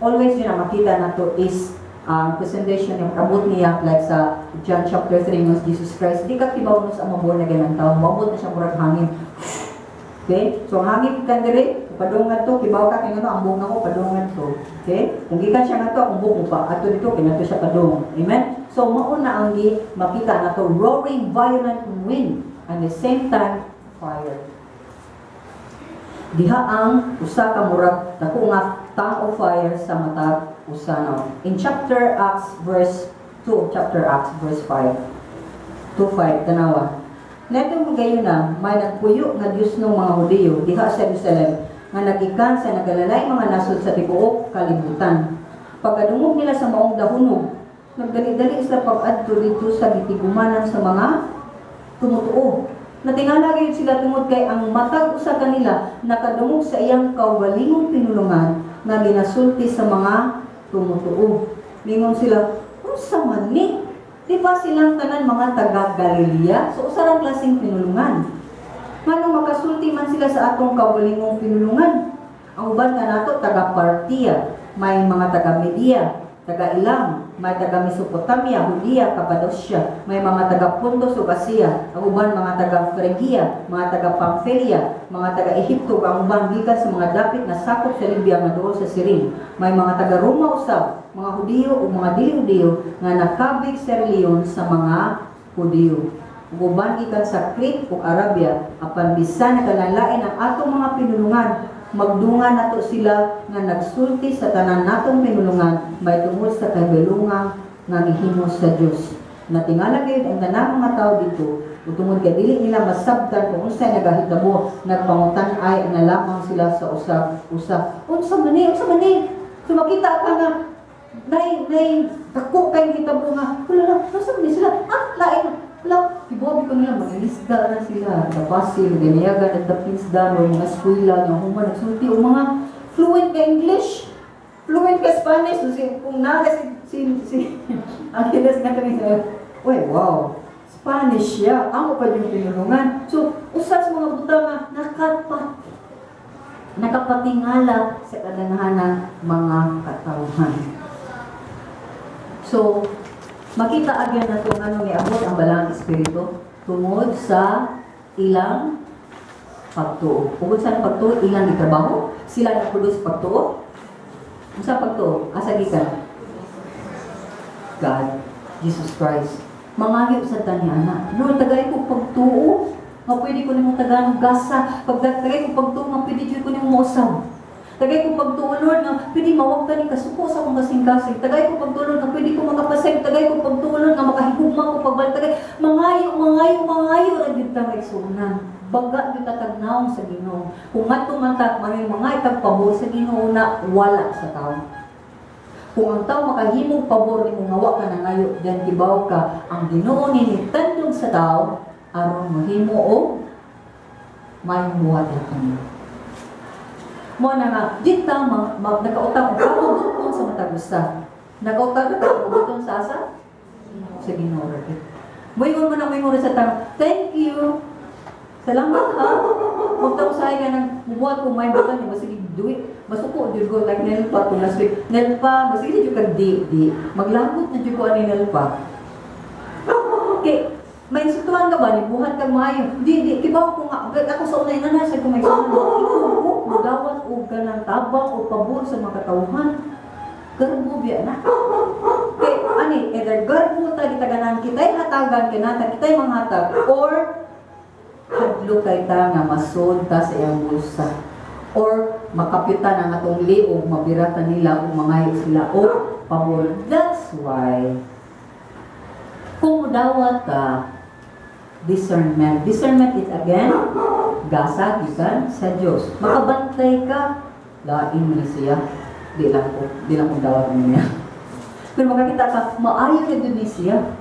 Always yun ang makita na to is ang presentation yung abot niya like sa John chapter 3 ng Jesus Christ. Di ka kibaw no sa mga born again ang tao. Maabot na siya murag hangin. Okay? So ang hangin kan diri, padungan to, kibaw ka kay ngano ang buhok nako padungan to. Okay? Kung gikan siya ngadto, ang buhok mo pa ato dito kay nato siya padung. Amen? So mao na ang gi makita nato, roaring violent wind and the same time fire. Diha ang usa ka murag dako nga tongue of fire sa matag usa na. In chapter Acts verse 2, chapter Acts verse 5. 2:5, tanawa. Netong magayon na, may nagpuyo nga Diyosnong mga Hudiyo diha sa Jerusalem nga nagikan sa nagalalay mga nasod sa tibuok kalibutan. Pagkadungog nila sa maong dahunog, nagdali-dali sila pag-adto dito sa gitigumanan sa mga tumutuo. Natingala gayud sila tungod kay ang matag usa kanila nakadungog sa iyang kaugalingong pinulungan nga ginasulti sa mga tumutuo. Mingon sila, "Unsa man ni? Di ba silang tanan mga taga Galilea?" So usa rang klaseng pinulungan. Ngano makasulti man sila sa atong kaugalingong pinulungan? Ang uban nga nato taga Partia, may mga taga Media, taga Ilam, May taga Mesopotamia, Judea, Cappadocia, may mga taga Pontus ug Asia, ang uban mga taga Phrygia, mga taga Pamphylia, mga taga Ehipto, ug ang uban gikan sa mga dapit nga sakop sa Libya nga duol sa Cyrene. May mga taga Roma usab, mga Hudiyo ug mga dili Hudiyo nga nakabig sa relihiyon sa mga Hudiyo. Ug uban gikan sa Crete ug Arabia, apan bisan nagkalain ang atong mga pinulungan, magdungan nato sila nga nagsulti sa tanan natong pinulungan may tungod sa kahibulungan nga gihimo sa Dios. Natingala gayud ang tanang mga tao didto, ug tungod kay dili nila masabtan kung unsay nagahitabo, nagpangutan-ay na lamang sila sa usab usa. Unsa man ni? Unsa man ni? So makita ka nga nay dako kay hitabo nga wala lang, unsa man ni sila? Ah, lain. Wala, kibobi ko nila, mag-ilisda na sila. Kapasil, ganiyagan, nagdapinsda, o mga eskwela, nga human, nagsulti, o mga fluent ka English, fluent ka Spanish. So, si, kung naa si ang kilas nga kami sa, uy, wow, Spanish siya, amo pa yung tinulungan. So, usas mga butang nga, nakapatingala sa kadaghanan mga katawhan. So, makita agad na itong ano niabot ang Balaang Espiritu tungod sa ilang pagtuo. Tungod sa pagtuo, ilang gitrabaho, sila nag-produce pagtuo. Unsa pagtuo? Asa gikan? God, Jesus Christ. Mangahip sa tani ana. Lord, tagay ko pagtuo. Nga pwede ko nimo tagaan og gasa. Pagtagay ko pagtuo nga pwede jud ko nimo mausab. Tagay ko pagtuo, Lord, nga pwede mawag ni kasuko sa akong kasing-kasing. Tagay ko pagtuo, Lord, nga pwede ko makapasaylo. Tagay ko pagtuo, Lord, nga makahigugma ko pagbalik. Tagay, mangayo, mangayo, mangayo ra gyud ta, mga igsuonan. Baga gyud ta tagnaong sa Ginoo. Kung ngadto man ta, may mga itag pabor sa Ginoo na wala sa tao. Kung ang tao makahimong pabor nimo nga wa ka nangayo, then kibaw ka ang Ginoo ni nitandog sa tao aron mahimo og maayong buhat na kami. Mo na nga, di ta nakautang og kabubut-on sa matag usa. Nakautang ka kabubut-on sa asa? Sa Ginoo. Moingon mo na moingon sa tao, "Thank you. Salamat ha." Huwag ta usahay ka nang mubuhat kung may butan niya, sige do it. Masuko jud ko like Nelpa to last week. Nelpa, masige jud kag di di. Maglagot na jud ko ani Nelpa. Kay may insultuhan ka ba, nibuhat ka maayo. Di, di, kibaw ko nga, ako sa unay na nasa ko may sunan. Ikaw ko, mudawat og kanang tabang o pabor sa mga katawhan. Garbo biya na. Kay, ani, either garbo ta gitaganan kita'y hatagan, kinata kita'y manghatag, or hadlo kay ta nga masod ta sa iyang bulsa. Or makapitan ang atong liog, mabiratan nila o mangayo sila o pabor. That's why, kung mudawat ka, discernment. Discernment is again, gasa gikan sa Diyos. Makabantay ka, lain mo ni siya. Di lang ko dawat mo niya. Pero makakita ka, maayo na jud ni siya.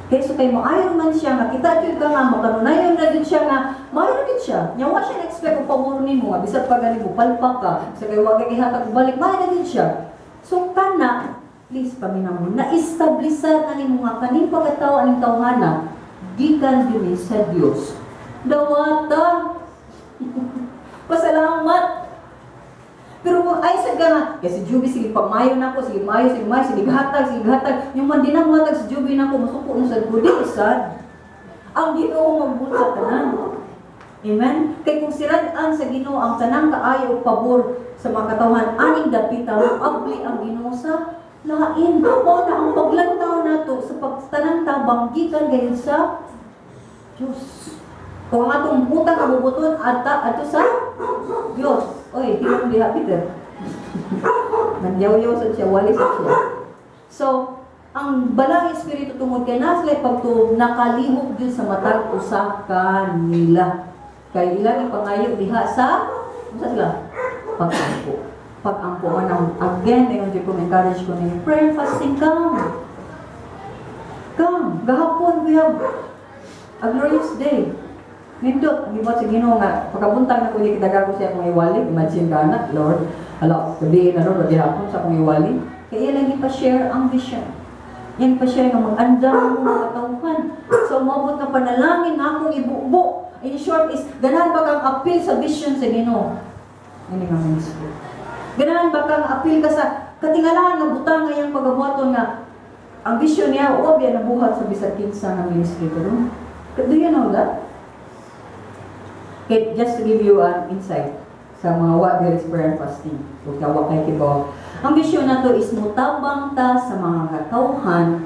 Kay so kay maayo man siya nga kita jud ka nga makanunayon na jud siya nga maayo na jud siya. Nya wa siya na-expect og pabor nimo nga bisag pa gani mo palpak ka sa kay wa kay gihatag og balik, maayo na jud siya. So kana, please paminaw mo, na-establish na nimo nga kaning pagkatao aning tawhana gikan jud ni sa Dios. Dawata. Pasalamat. Pero kung ay sa ka nga, kasi Juby, sige pamayo na ako, sige mayo, sige mayo, sige hatag, sige hatag. Yung man din ang hatag si Juby na ako, masuko na sa gudi, sad. Ang Ginoo magbuot sa tanan. Amen? Kay kung sirad-an sa Ginoo ang tanang kaayo ug pabor sa mga katawhan aning dapita, abli ang Ginoo sa lain. Mao na ang paglantaw nato sa pagtanang tabang gikan gayud sa Diyos. Kung ang atong utang kabubuton ata adto sa Diyos. Oy, hilom diha, Peter. Nanyaw-yaw sa siya, wali sa siya. So, ang Balaang Espiritu tungod kay naa sila pagtuo, nakalihok jud sa matag usa kanila. Kay ilang ipangayo diha sa unsa sila? Pag-ampo. Pag-ampo man ang again ayon jud ko encourage ko ninyo, prayer and fasting, come. Come, gahapon we have a glorious day. Nindot, ang gibuhat sa Ginoo nga pagkabuntag na ko kita ko siya akong iwali, imagine ka na, Lord. Hala, gabi na Lord, gihapon sa akong iwali. Kaya iya lang ipa-share ang vision. Yan pa-share nga mag-andam mo mga katawhan. So, umabot nga panalangin nga akong ibubo. In short is, ganahan ba kang appeal sa vision sa Ginoo? Ini nga ministry. Ganahan ba kang appeal ka sa katingalahan nga butang ngayang pagabuhaton nga Ang vision niya, wa biya nabuhat sa bisag kinsa nga ministry, pero do you know that? Okay, just to give you an insight sa mga wa diri sa prayer and fasting, ug wa kay kibaw. Ang vision nato is mutabang ta sa mga katawhan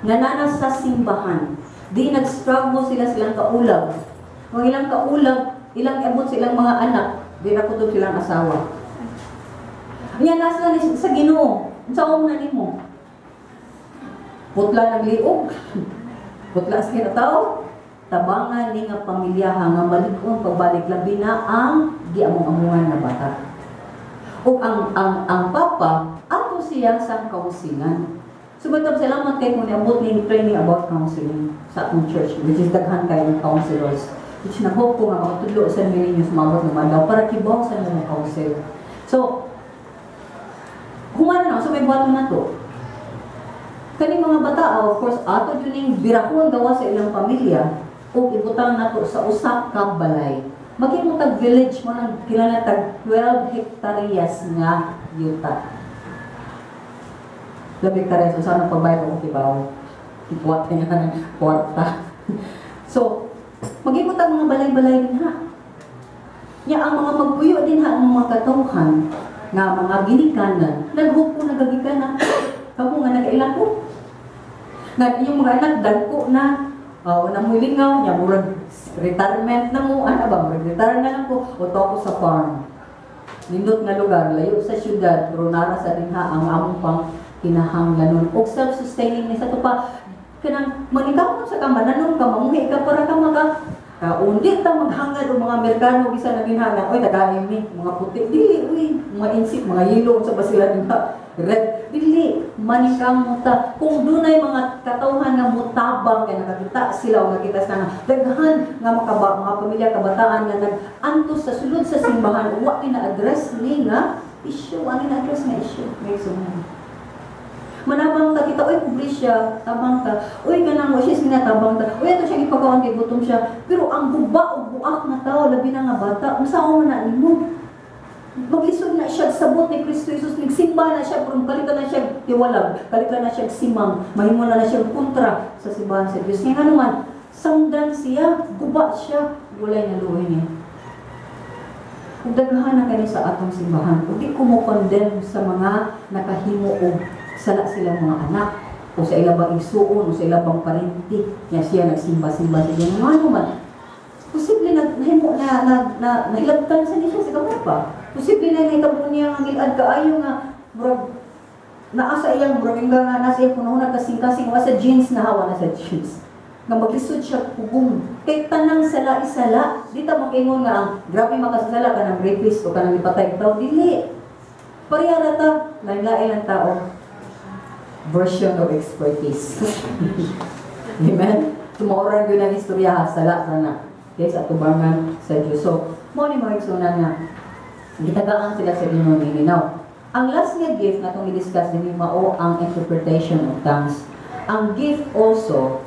nga nana sa simbahan. Di nag-struggle sila silang kaulab. Ang ilang kaulab, ilang iabot sa ilang mga anak, di na kutob silang asawa. Nya nasa ni sa Ginoo. Unsa na nimo? Putla ng liog. Putla sa kinatao. Tabangan ni nga pamilya nga malig-on pagbalik, labi na ang giamong-amungan na bata. O ang papa ato siya sa kaunsilan. So batang salamat kay kung niabot ning training about counseling sa atong church, which is daghan kay ng counselors. Which nag-hope ko nga makatudlo sa ninyo sa mabot ng adlaw para kibaw sa mga counsel. So, humana na, so may buhaton na to. Kani mga bata, of course, ato jud ning birahon gawa sa ilang pamilya ug ibutang nato sa usa ka balay. Maghimo tag village mo nang kilala tag 12 hektaryas nga yuta. 12 hektaryas, usa nang pagbayad og kibaw. Ikuwat nga ng kwarta. So, maghimo tag mga balay-balay din ha. Nya ang mga magpuyo din ha ang mga katawhan nga mga ginikanan, naghupo na gagikanan. Kamo nga nagailang ko. Nga inyong mga anak dagko na, na mo lingaw nya, murag retirement na mo ana ba, murag retire na lang ko o to ako sa farm. Nindot nga lugar, layo sa syudad, pero nara sa dinha ang among pang kinahanglanon og self-sustaining ni sa to pa kanang maningkamot sa ka, mananom ka, mamuhi ka para ka maka kaundi ta maghangad og mga Amerikano bisan na dinha nga oy tagaim ni mga puti, dili uy, mga insik, mga yellow sa basila dinha, red, Dili maningkamot ta kung dunay mga katawhan nga mutabang kay nakakita sila o nakita sa nga daghan nga makaba, mga pamilya, kabataan nga nag-antos sa sulod sa simbahan, wa ni na-address ni nga issue, wa ni na-address nga issue. May sunan. Manabang ta kita, oy, pobre siya, tabang ta. Oy, kanang wa siya sinatabang ta. Oy, ato siya gipakaon kay gutom siya. Pero ang guba og buak na tao, labi na nga bata, unsa man na nimo? Maglisod na siya sa sabot ni Kristo Jesus, nagsimba na siya, pero kalitan na siya tiwalag, kalitan na siya simang, mahimo na na siya kontra sa simbahan sa Diyos. Nga naman, samdan siya, guba siya, walay naluoy niya. Kung daghan na kani sa atong simbahan, ug di ko mo condemn sa mga nakahimo og sala silang mga anak o sa ilang bang igsuon o sa ilang bang parente nga siya nagsimba-simba sa Diyos. Nga naman, posible na nahimo na na, na nahilabtan sa niya sa gamay pa. Posible na nahitabo niya ang gilad kaayo nga murag naa sa iyang murag nga nga nasa iyang puno kasing-kasing wa sa genes na hawa na sa genes nga maglisod siya pugong kay tanang sala isala. Di ta makingon nga ang grabe makasala kanang rapist o kanang ipatay tao, dili pareha ra ta, lain-lain ang tao, version of expertise. Amen? Tumaoran yun ang istorya ha, sala ra na. Okay, sa tubangan sa Diyos. So, mo ni mga igsunan nga, gitagaan sila sa Ginoo nini. Now, ang last nga gift na itong i-discuss din mao ang interpretation of tongues. Ang gift also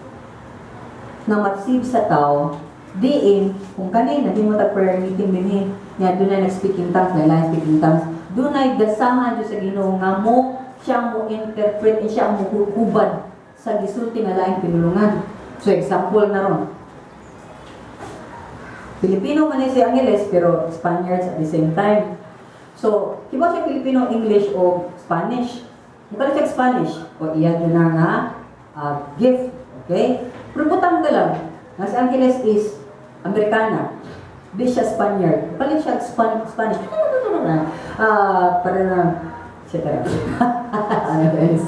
nga ma-receive sa tao diin kung kanina di mo tag prayer meeting dinhi nga dunay nag-speaking tongues, na lain speaking tongues, dunay gasahan jud sa Ginoo nga mo siya mo interpret, siya mo hubad sa gisulti nga laing pinulungan. So example na ron, Filipino man ni si Angeles pero Spaniards at the same time. So kibaw siya Filipino, English o Spanish. Mukha siya Spanish o iya jud na nga gift, okay? Pero butang ka lang nga si Angeles is Amerikana, di siya Spaniard, palit siya Spanish, para na siya ano guys,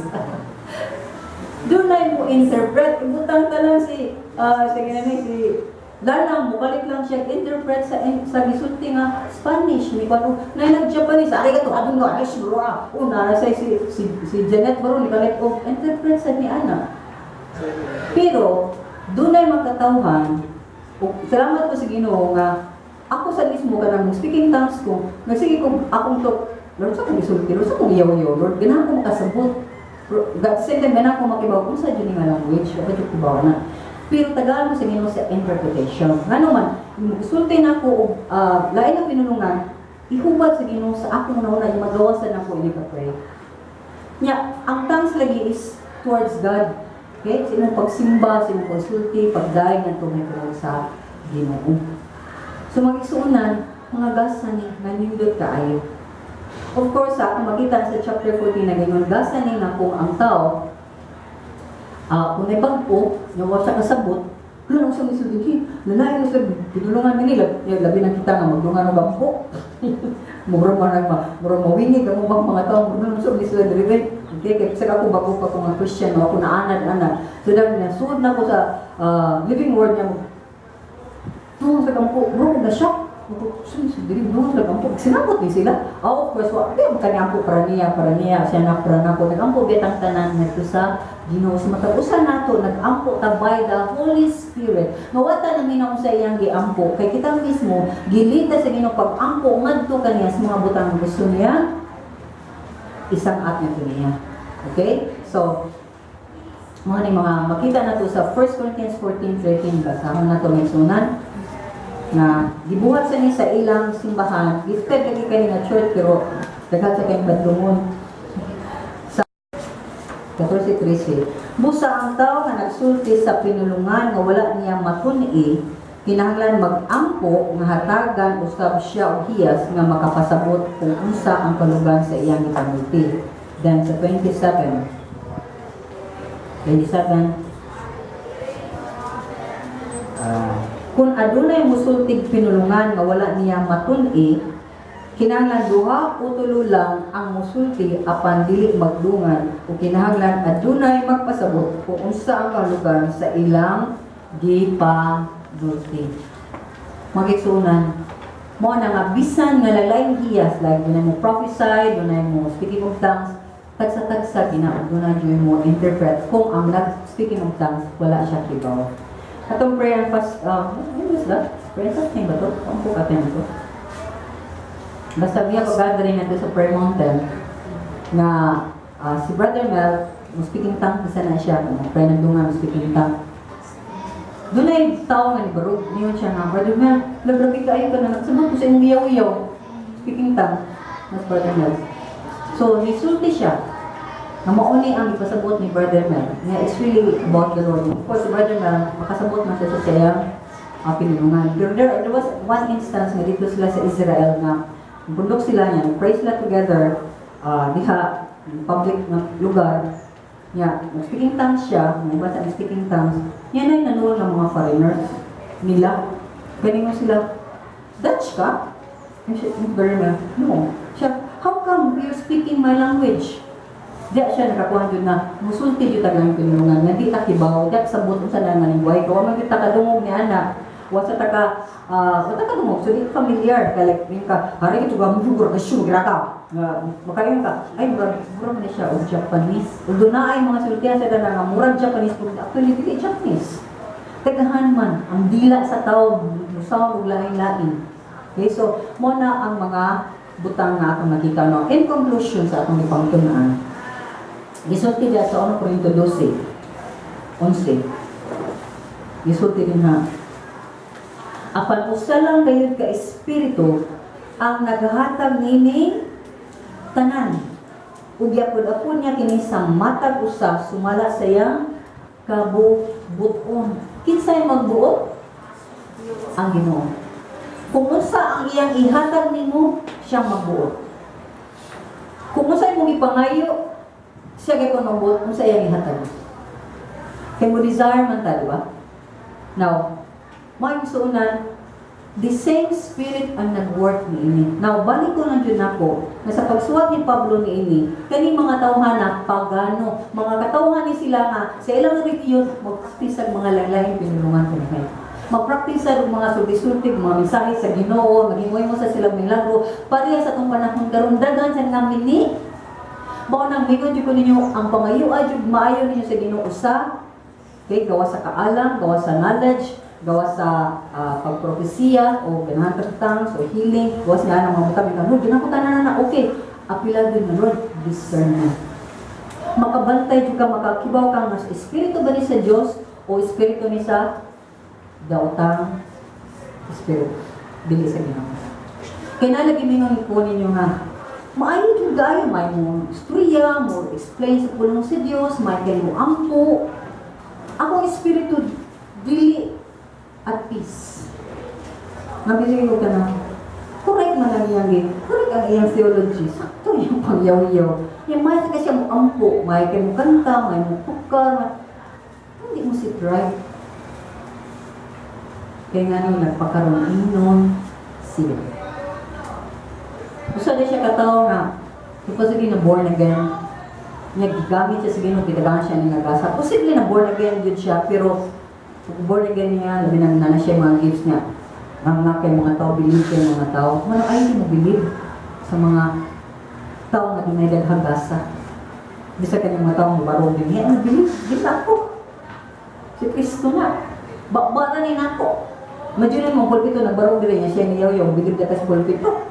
dunay mo interpret, ibutang ta lang si sige na ni si Lanang, mukalit lang siya interpret sa gisulti nga Spanish ni kuno na nag Japanese arigato adun nga ay sura una na say si Janet baro ni kalit og interpret sa ni ana. Pero dunay makatawhan ug salamat ko sa Ginoo nga ako sa mismo kanang speaking tongues ko, nagsige ko akong to, "Lord, sa kong gisulti, Lord, sa kong iyaw-iyaw, Lord, ganahan ko makasabot." Pero at the same time, ganahan ko makibaw kung sa jud nga language, dapat jud ko na. Pero tagaan mo sa Ginoo sa interpretation. Ngano man, sulti na ako og lain ang pinulungan, ihubad sa Ginoo sa akong nauna, yung magawasan ako ini ka pray. Nya, ang tongues lagi is towards God. Okay? Sa imong pagsimba, sa imong pagsulti, pagdayeg ngadto mahitungod sa Ginoo. So mga igsuonan, mga gasa ni nanindot kaayo. Of course, sa akong makita sa chapter 14 na gayon, gasa ni nga kung ang tao, kung may bag-o, nga wa siya kasabot, wala nang siyang isulti, lalain mo sila, pinulungan nila, labi na kita nga magdungan og ampo. Mura man ang mura mawingig ang ubang mga tao, mura nang sila sila diri. Okay, kay bisag ako bago pa ko nga Christian, no, ako naanad-anad. So dahil nasud na ko sa Living Word niya, dungan sa kampo, bro, na shock. Ako, dili dungan sa kampo. Sinabot ni sila. Oh, of course, wa, di man kani ampo para niya, siya na para nako. Nagampo bitang tanan ngadto sa Ginoo. Sa matag usa nato nagampo ta by the Holy Spirit. Mawata nang minaw sa iyang giampo kay kita mismo gilita sa Ginoo pag-ampo ngadto kaniya sa mga butang gusto niya isang at ngadto niya. Okay? So, mga ni mga makita na to sa 1 Corinthians 14:13. Basahon na to, mga igsuonan, nga gibuhat sa ni sa ilang simbahan. Gifted lagi kani nga church, pero daghan sa kayong badlungon. Sa 14:13, busa ang tao nga nagsulti sa pinulungan nga wala niya matun-i, kinahanglan mag-ampo nga hatagan usab siya og hiyas nga makapasabot kung unsa ang kalugan sa iyang gipanulti. Then sa 27 27, kung adunay musultig pinulungan nga wala niya matun-i, kinahanglan duha o tulo lang ang musulti apan dili magdungan o kinahanglan adunay magpasabot kung unsa ang kahulugan sa ilang gipanulti. Mga igsuonan, mo na nga bisan nga lalaing hiyas, like dunay mo prophesy, dunay mo speaking of tongues, tagsa-tagsa gina dunay jud mo interpret kung ang nag speaking of tongues wala siya kibaw. Atong prayer and fast, when was that? Prayer and fasting ba to? Ang po katen to? Basta we have a gathering nato sa Prayer Mountain nga si Brother Mel, mo speaking tongue bisa na siya, mo pray nagdungan mo speaking tongue. Dunay tao nga ni barog, niyon siya nga, "Brother Mel, lagrabi kaayo ka na, nagsabot ko sa imong iyaw-iyaw." Speaking tongue, mas Brother Mel. So, nisulti siya nga mauni ang ipasabot ni Brother Mel, nga it's really about the Lord. Of course, si Brother Mel, makasabot man siya sa siyang pinulungan. Pero there was one instance nga dito sila sa Israel nga bundok sila niya, pray sila together diha, in public nga lugar. Niya, speaking tongues siya, may basa ang speaking tongues. Niya na nanuol ng mga foreigners nila. Galing mo sila, "Dutch ka?" Yung siya, yung Brother Mel, "No." Siya, "How come you're speaking my language?" Di siya nakakuha jud na musulti jud tagang pinulungan nga di ta kibaw, di sabot unsa na nga lingwahe ko, man kita kadungog ni ana. Wa sa taka wa ta kadungog, so di ka familiar ka, like yung ka hari ito ga musugur ka sure ka nga makayon ka ay murag murag ni siya og Japanese ug doon ay mga sultihan sa tanan nga murag Japanese, ug actually dili Japanese. Daghan man ang dila sa tao musaw og lain-lain. Okay, so mo na ang mga butang nga atong nakita, no. In conclusion, sa atong gipangtun-an, gisulti diya sa 1 Corinto 12:11. Gisulti din ha. Apan usa lang gayud ka espiritu ang naghatag nining tanan. Ug giapod-apod niya kini sa matag usa sumala sa iyang kabubuton. Kinsay magbuot? Ang Ginoo. Kung unsa ang iyang ihatag nimo, siyang magbuot. Kung unsa imong ipangayo, siya gyud magbuot unsa iyang ihatag. Kay mo desire man ta, di ba? Now, mga igsuonan, the same spirit ang nag-work niini. Now, balik ko lang jud nako, na sa pagsuwat ni Pablo niini, kani mga tawhan na pagano, mga katawhan ni sila nga sa ilang relihiyon magpractice ang mga lain-laing pinulungan kunuhay. Magpractice sa mga sulti-sulti, mga mensahe sa Ginoo, maghimoy mo sa silang milagro, pareha sa atong panahon karon daghan sa nga mini. Mao nang mingon jud ko ninyo, ang pangayoa jud maayo ninyo sa Ginoo usa, okay, gawa sa kaalam, gawa sa knowledge, gawa sa pagpropesiya o ganahan ka sa tongues o healing, gawa sa nga mga butang nga, "Lord, ganahan ko tanan na," okay. Apila jud na, "Lord, discernment." Makabantay jud ka, makakibaw ka nga espiritu ba ni sa Dios o espiritu ni sa daotang espiritu dili sa Ginoo. Kay nalagi mingon ko ninyo nga Maayo jud kaayo, may mo istorya, mo explain sa pulong sa Dios, may kay mo ampo. Akong espiritu dili at peace. Mabisig ko ka na. Correct man ang iyang correct ang iyang theology. Sakto yung pangyaw-yaw. Yung may ka siya mo ampo, may kay mo kanta, may mo tukar, hindi mo sit right. Kaya nga nung nagpakaroon inon siya. Usa na siya katawo nga, supposedly na born again, niya gigamit siya sa Ginoo, gidagangan siya ni nagasa. Posible na born again yun siya, pero kung born again niya, labi na na siya yung mga gifts niya. Nga kay mga tao, believe kay mga tao. Mano ay hindi mo believe sa mga tao nga dunay daghang gasa. Bisa kanyang mga tao mabarog din. Ano believe? Di ako. Si Kristo na. Bakba na ni nako. Imagine mo, pulpito, nagbarog din niya siya niyaw yung bigil ka sa pulpito.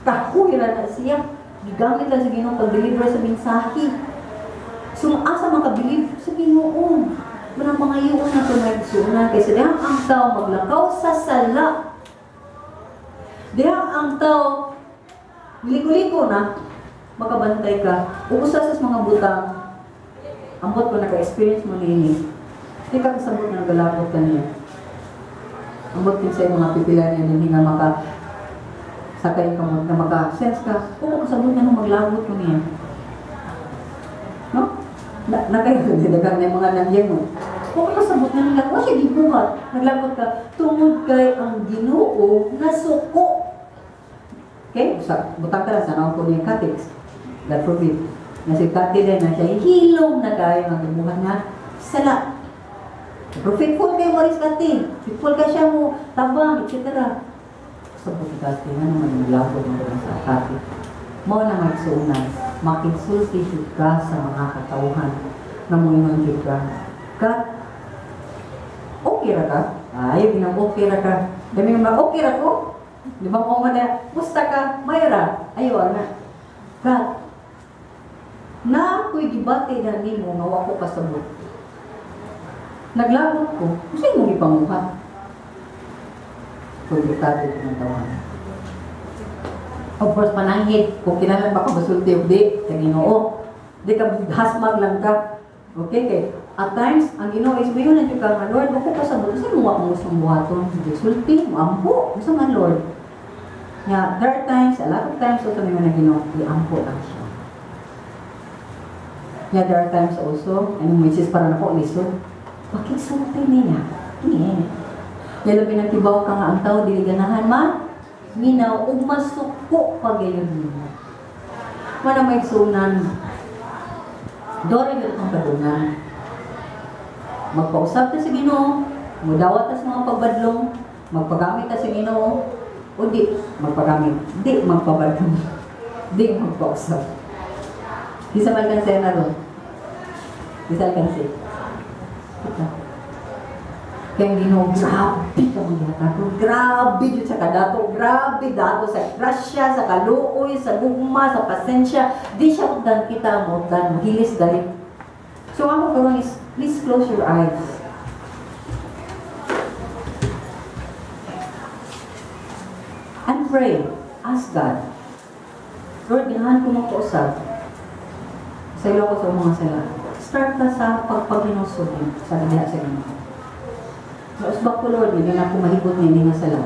Kahuy ra na siya. Gigamit lang sa Ginoo pag-deliver sa mensahe. So, asa man ka believe sa Ginoo. Manang pangayoon na ito may isuunan. Kaysa dihang ang tao maglakaw sa sala. Dihang ang tao liko-liko na, makabantay ka. Ug usa sa mga butang, ambot ko naka-experience mo niini. Di ka kasabot na nagalabot ka niya. Ambot din sa mga pipila niya din nga maka sakay ka mo na maka-sense ka. Kung kasabot na nung maglabot ko niya. No? Na, na kayo, daghang na mga nangyang mo. Kung kasabot na nang siya gibuhat. Naglabot ka, tungod kay ang Ginoo nasuko. Okay? Sa, butang ka lang sa naong ko niya katiks. God forbid. Na si Kati din na siya, hilom na kayo ang gibuhat nga sala. Pero faithful kayo, Maris Kati. Faithful ka siya mo, tabang, etc. Sabot ni Kati, nga naman yung labot mo rin sa Kati. Mao na magsuunan, makinsulti jud ka sa mga katauhan na moingon jud ka. Ka, okay ra ka? Ay, ginang okay ra ka. Dami nga, okay ra ko? Di ba mo na, musta ka? Mayra. Ayaw na. Ka, na ako'y gibati na nimo nga wa ko kasabot. Naglabot ko, kasi mo gipanguha. Komportable ko ng tawanan. Of course, pananghid. Kung kinahanglan pa ka masulti o di, sa Ginoo. Di ka hasmag lang ka. Okay, kay at times, ang Ginoo is mayon na jud ka nga, "Lord, wa ko kasabot. Kasi mo akong gustong buhaton. Di sulti, moampo. Unsa man, Lord?" Nga, there are times, a lot of times, also may mga Ginoo, iampo lang siya. Yeah, there are times also, and which is para nako lisod, pakigsulti niya. Yeah. Ya labi nang kibaw ka nga ang tao dili ganahan ma minaw ug masuko pagayon nimo. Mana may sunan. Dori gyud ang kadungan. Magpausap ta sa Ginoo, mudawat ta sa mga pagbadlong, magpagamit ta sa Ginoo, o di magpagamit, di magpabadlong, di magpausap. Di sa malkanse na ron. Di sa alkanse. Kita. Kaya ang Ginoo, grabe ka mga. Grabe jud sa kadato. Grabe dato sa grasya, sa kaluoy, sa gugma, sa pasensya. Di siya utdan kita mo, utdan mo. Hilis dahil. So ako karon is, please close your eyes. And pray. Ask God. Lord, ganahan ko magpausap. Sa ilo ko sa mga sala. Start na sa pagpaghinusod niyo sa diha sa Ginoo. Nausbak ko, Lord, hindi na ako mahigot ni nga sala.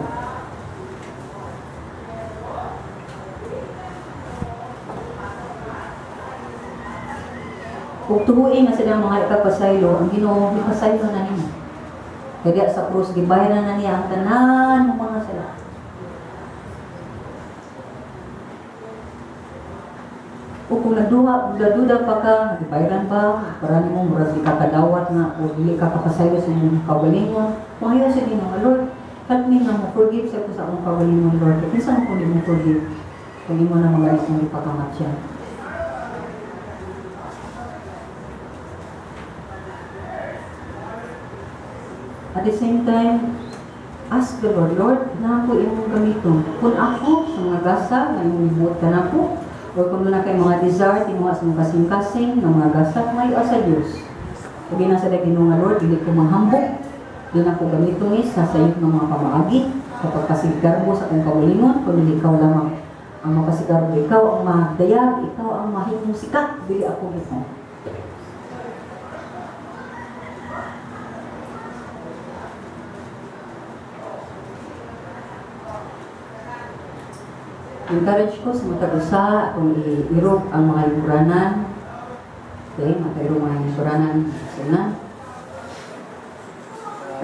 Kung tuhuin nga sila mga ikapasaylo, ang Ginoo ipasaylo na nimo. Kaya sa krus, gibayaran na niya ang tanan ng mga sala. O kung nagduha, duda pa ka, gibayaran ba, para nimo murag di ka kadawat nga o dili ka kapasaylo sa imong kaugalingon, pangayo sa Ginoo, "Lord, help me nga mo forgive sa ko sa akong kaugalingon, Lord. Kay kinsa man kung di mo forgive, kung imo na mga akong ipakamatyan." At the same time, ask the Lord, "Lord, na ako imong gamiton. Kung ako sa mga gasa, nga imong gibuot ka nako, or kung na kay mga desire, tinguha sa mga kasing-kasing, nga mga gasa, ngayo sa Dios." Ug gina sa Ginoo nga, "Lord, dili ko manghambok, di na ko gamiton ni sa sayop ng mga pamaagi, sa pagkasiggarbo sa akong kaugalingon, kundi ikaw lamang." ang mapasigarbo, ikaw ang madayag, ikaw ang mahimong sikat, dili ako mismo. Encourage ko sa matag usa kung iirog ang mga lingkuranan. Okay, makairog mga lingkuranan sa una.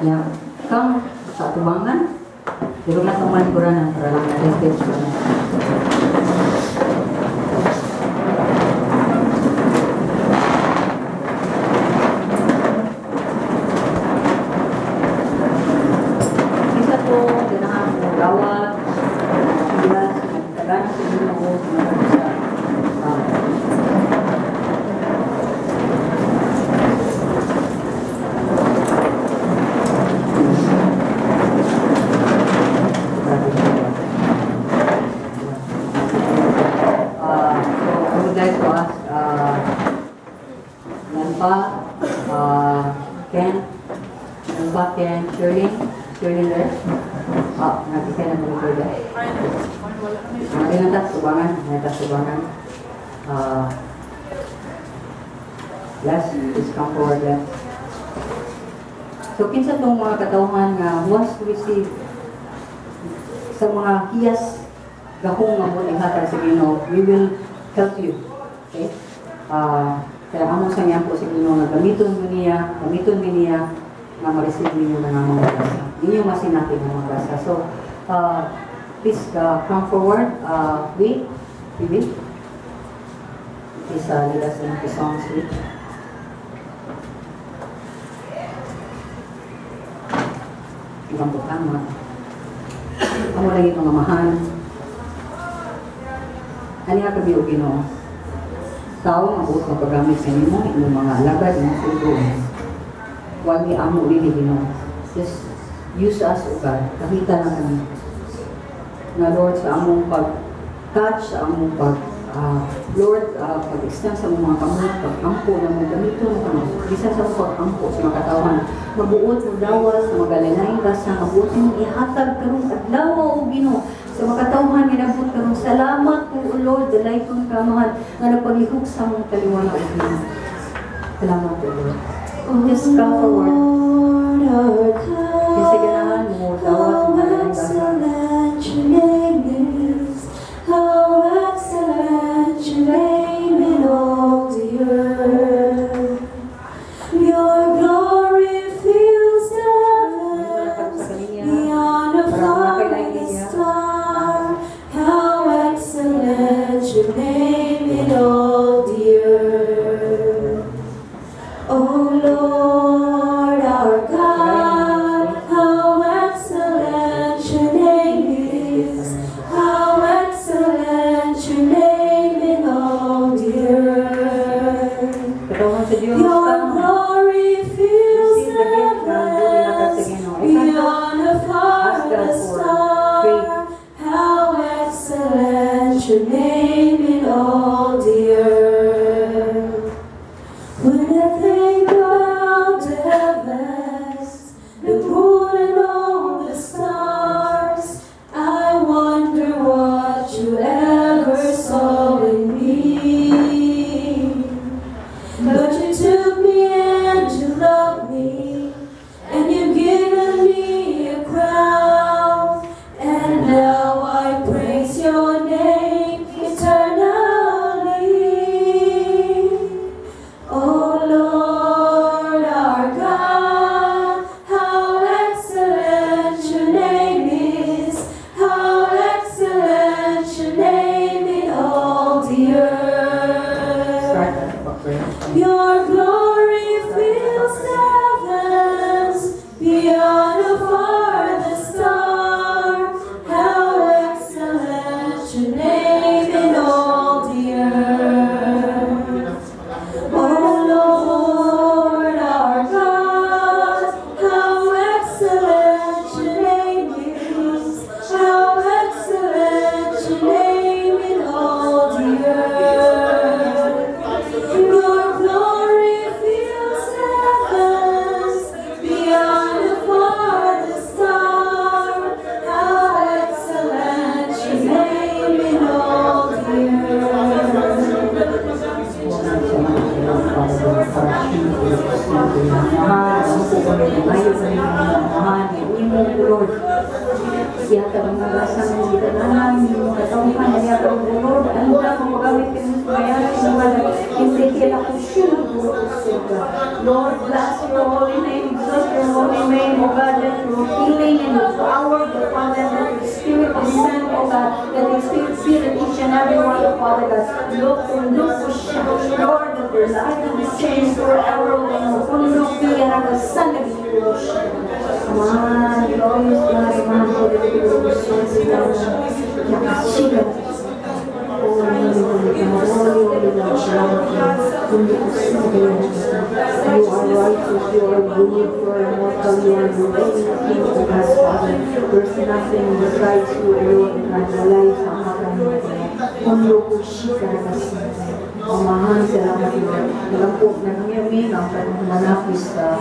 Ya, kang sa atubangan, irog na itong mga lingkuranan para lang na-tested sa una. Isa to, ganahan mo gawat, sila, nagtagan sa Ginoo sa matag usa. So I would like to ask Lampa, Ken, Lampa, Ken, Shirley, Shirley there? Ah, nagkikay na mo there. Mga na subangan, nata subangan. Yes, please come forward, yes. So, kinsa tong mga katawhan nga who has received sa mga hiyas gahong nga mo ihatag sa Ginoo, we will help you. Okay? Kaya amo sa niya po sa Ginoo nga gamiton mo niya nga ma-receive ninyo nga mga grasa. Ninyo masinati nga mga grasa. So, please come forward. We Please lead us in the songs, we. Ibang bukang mga amo lang itong amahan. Ani ka o Ginoo. Tao nga buot magpagamit sa nimo inyong mga alagad, inyong sugo. Huwag ni amo dili, Ginoo. Just use us, O God. Kahita lang kami. Nga Lord, sa among pag-touch, sa among pag Lord, pag-extend sa among mga kamot, pag-ampo na mo gamito mo kami. Bisan sa among pag-ampo sa mga katawhan, mabuot mo dawas sa magalalaing gasa, mabuot mo ihatag karong adlaw o Ginoo sa mga katawhan nga nabot karong salamat po, O Lord, dalayton kamahan nga nagpaglihok sa among taliwala o Ginoo. Salamat po, Lord. Just come forward. Lord, our God, Kasi ganahan mo, dawas how sa magalalaing gasa. excellent your name is, how excellent your name in all the earth. Your glory fills the heavens, beyond the farthest star. How excellent your name in all the earth. O Lord, our God, how excellent your name is. How excellent your name in all the earth. Katawhan sa Diyos, Your come. glory fills Receive the the gift na buot sa heavens, Ginoo. beyond the Ask God farthest for star. faith. How excellent your name in all the earth. When I think about the heavens, the moon and all the stars, I wonder what you ever saw in me. But you took me and you loved me, and you've given me a crown. And now I praise your name. Ihatag ang mga sa mga gitananan, mga katawhan, ihatag ang Lord, ano na kung magamit kami sa bayan, mga nag-intikil ako siya. Lord, bless your holy name, exalt your holy name, O God, let your healing and your power be upon them, let your spirit descend, O God, let your spirit fill in each and every one, O Father God. Look, look, Lord, that their life will be changed forever, O God. Puno, Amahan, glorious God, Amahan, Yakashiga. Holy, holy, holy, holy Lord, salamat Lord. You are righteous, you are good, you are immortal, you are the reigning King, O God, Father. There's nothing besides you, O Lord, na walay sa Amahan, salamat, Lord. Alam po, nangyami ang manapis sa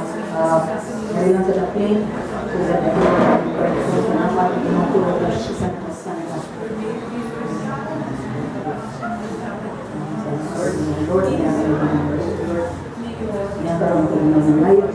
lang sa the plane. So that everyone can pray. So, salamat, Santa. Lord, inakaroon ko ng layo.